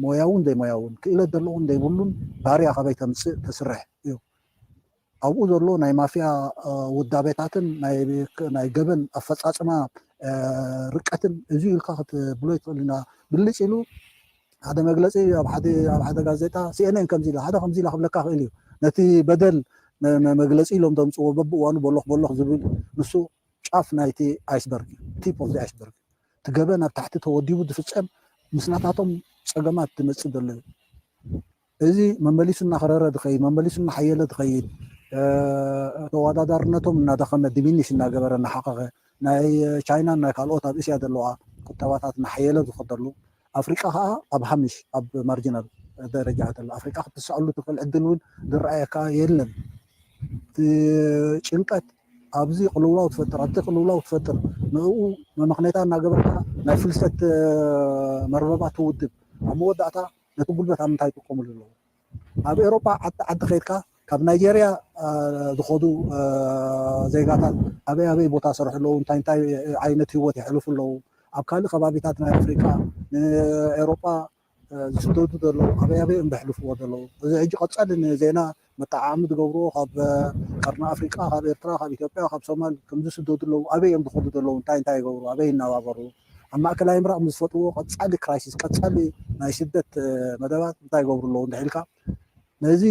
ሞያውን ዘይሞያውን ክእለት ዘለዎን ዘይብሉን ባርያ ካበይ ተምፅእ ተስርሕ እዩ። ኣብኡ ዘሎ ናይ ማፍያ ውዳቤታትን ናይ ገበን ኣፈፃፅማ ርቀትን እዚ ኢልካ ክትብሎ ይትኽእል ኢና። ብልጭ ኢሉ ሓደ መግለፂ ኣብ ሓደ ጋዜጣ ሲኤንኤን ከምዚ ኢላ ሓደ ከምዚ ኢላ ክብለካ ክእል እዩ። ነቲ በደል መግለፂ ኢሎም ዘምፅዎ በብእዋኑ በሎኽ በሎኽ ዝብል ንሱ ጫፍ ናይቲ ኣይስበርግ ቲፕ ኦፍ ኣይስበርግ እቲ ገበን ኣብ ታሕቲ ተወዲቡ ዝፍፀም ምስ ናታቶም ፀገማት ዝመፅእ ዘሎ እዩ። እዚ መመሊሱ እናኸረረ ዝኸይድ መመሊሱ እናሓየለ ዝኸይድ ተወዳዳርነቶም እናደኸመ ዲሚኒሽ እናገበረ እናሓቐቐ ናይ ቻይናን ናይ ካልኦት ኣብ እስያ ዘለዋ ቁጠባታት እናሓየለ ዝኸደሉ ኣፍሪቃ ከዓ ኣብ ሃምሽ ኣብ ማርጂናል ደረጃ ዘሎ ኣፍሪቃ ክትስዕሉ ትኽእል ዕድል እውን ዝረኣየካ የለን። ጭንቀት ኣብዚ ቅልውላው ትፈጥር ኣብቲ ቅልውላው ትፈጥር ንኡ መመኽነታ እናገበርካ ናይ ፍልሰት መርበባት ትውድብ ኣብ መወዳእታ ነቲ ጉልበት ኣብ ምንታይ ይጥቀሙሉ ኣለዉ? ኣብ ኤሮፓ ዓዲ ዓዲ ከይድካ ካብ ናይጀርያ ዝኸዱ ዜጋታት ኣበይ ኣበይ ቦታ ሰርሑ ኣለዉ እንታይ እንታይ ዓይነት ህይወት የሕልፉ ኣለዉ ኣብ ካልእ ከባቢታት ናይ ኣፍሪቃ ንኤሮፓ ዝስደዱ ዘለዉ ኣበይ ኣበይ እዮም ዘሕልፍዎ ዘለዉ እዚ ሕጂ ቀፃሊ ንዜና መጠዓዓሚ ዝገብርዎ ካብ ቀርኒ ኣፍሪቃ ካብ ኤርትራ ካብ ኢትዮጵያ ካብ ሶማል ከም ዝስደዱ ኣለዉ ኣበይ እዮም ዝኸዱ ዘለዉ እንታይ እንታይ ይገብሩ ኣበይ ይነባበሩ ኣብ ማእከላይ ምብራቕ ምስ ዝፈጥርዎ ቀፃሊ ክራይሲስ ቀፃሊ ናይ ስደት መደባት እንታይ ይገብሩ ኣለዉ እንድሕር ኢልካ ነዚ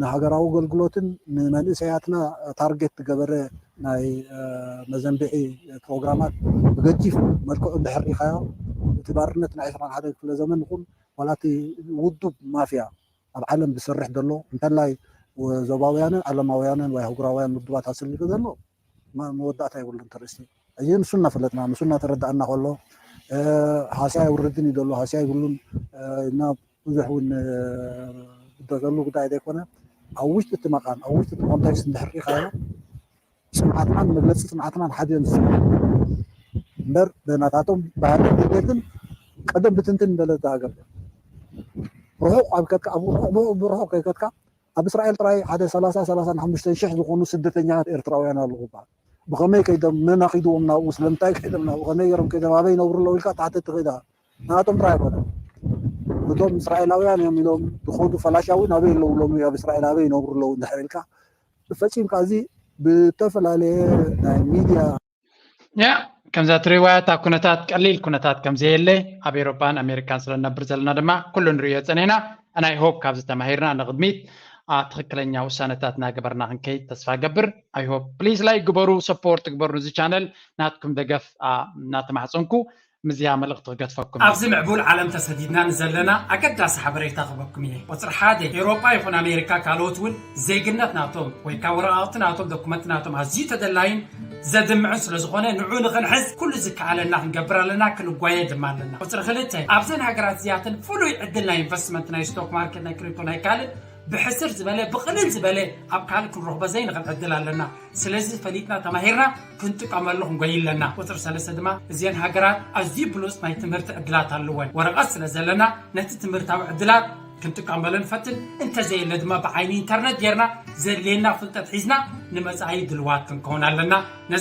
ንሃገራዊ ኣገልግሎትን ንመንእሰያትና ታርጌት ዝገበረ ናይ መዘንብዒ ፕሮግራማት ብገዲፍ መልክዑ እንድሕር ርኢኻዮ፣ እቲ ባርነት ናይ ዕስራን ሓደን ክፍለ ዘመን ይኹን ዋላ እቲ ውዱብ ማፍያ ኣብ ዓለም ዝሰርሕ ዘሎ እንተላይ ዞባውያንን ዓለማውያንን ወይ ኣህጉራውያን ውድባት ኣሰሊጡ ዘሎ መወዳእታ የብሉን። ተርእስቲ እዚ ንሱ እናፈለጥና ንሱ እናተረዳእና ከሎ ሃስያ የውርድን እዩ ዘሎ፣ ሃስያ ይብሉን እና ብዙሕ እውን ዝደሰሉ ጉዳይ ዘይኮነ፣ ኣብ ውሽጢ እቲ መቓን ኣብ ውሽጢ እቲ ኮንቴክስት እንድሕር ርኢኻዮ፣ ጽንዓትናን መግለጺ ጽንዓትናን ሓደ እዮም ዝስምዑ። እምበር ብናታቶም ባህልን ድሌትን ቀደም ብትንትን ዝበለ እዛ ሃገር እያ። ርሑቕ ኣብ ከድካ ኣብ ርሑቕ ብርሑቕ ብርሑቕ ከይከድካ ኣብ እስራኤል ጥራይ ሓደ ሰላሳ ሰላሳን ሓሙሽተን ሽሕ ዝኾኑ ስደተኛታት ኤርትራውያን ኣለዉ ይበሃል። ብኸመይ ከይዶም መን ኣኺድዎም ናብኡ ስለምንታይ ከይዶም ናብኡ ከመይ ገይሮም ከይዶም ኣበይ ይነብሩ ኣለዉ ኢልካ ትሓትት ትኽእል ኢኻ። ንኣቶም ጥራይ ኣይኮነን። እቶም እስራኤላውያን እዮም ኢሎም ዝኸዱ ፈላሻ እውን ኣበይ ኣለዉ ሎሚ ኣብ እስራኤል ኣበይ ይነብሩ ኣለዉ እንድሕር ኢልካ ፈጺምካ እዚ ብተፈላለየ ናይ ሚድያ ያ ከምዛ ትሪእዋ እታ ኩነታት ቀሊል ኩነታት ከምዘየለ ኣብ ኤሮፓን ኣሜሪካን ስለ ንነብር ዘለና ድማ ኩሉ ንርእዮ ጸኒሕና። ኣናይ ሆፕ ካብዚ ተማሂርና ንቕድሚት ትኽክለኛ ውሳነታት እናገበርና ክንከይድ ተስፋ ገብር። ኣይ ሆፕ ፕሊዝ ላይክ ግበሩ፣ ሰፖርት ግበሩ እዚ ቻነል ናትኩም ደገፍ እናተማሕፀንኩ ምዝያ መልእኽቲ ክገድፈኩም። ኣብዚ ምዕቡል ዓለም ተሰዲድና ንዘለና ኣገዳሲ ሓበሬታ ክበኩም እየ። ቁፅሪ ሓደ፣ ኤውሮጳ ይኹን ኣሜሪካ ካልኦት እውን ዜግነት ናቶም ወይ ከዓ ወረቓቕቲ ናቶም ዶኩመንት ናቶም ኣዝዩ ተደላይን ዘድምዕን ስለ ዝኾነ ንዑ ንኽንሕዝ ኩሉ ዝከኣለና ክንገብር ኣለና፣ ክንጓየ ድማ ኣለና። ቁፅሪ ክልተ፣ ኣብዘን ሃገራት እዚኣተን ፍሉይ ዕድል ናይ ኢንቨስትመንት ናይ ስቶክ ማርኬት ናይ ክሪፕቶ ናይ ካልእ ብሕስር ዝበለ ብቕልል ዝበለ ኣብ ካልእ ክንረኽቦ ዘይንኽእል ዕድል ኣለና። ስለዚ ፈሊጥና ተማሂርና ክንጥቀመሉ ክንጎይ ኣለና። ቁፅሪ ሰለስተ ድማ እዚአን ሃገራት ኣዝዩ ብሉፅ ናይ ትምህርቲ ዕድላት ኣለወን። ወረቐት ስለ ዘለና ነቲ ትምህርታዊ ዕድላት ክንጥቀመሉ ንፈትን፣ እንተዘየለ ድማ ብዓይኒ ኢንተርነት ጌርና ዘድልየና ፍልጠት ሒዝና ንመፃኢ ድልዋት ክንከውን ኣለና።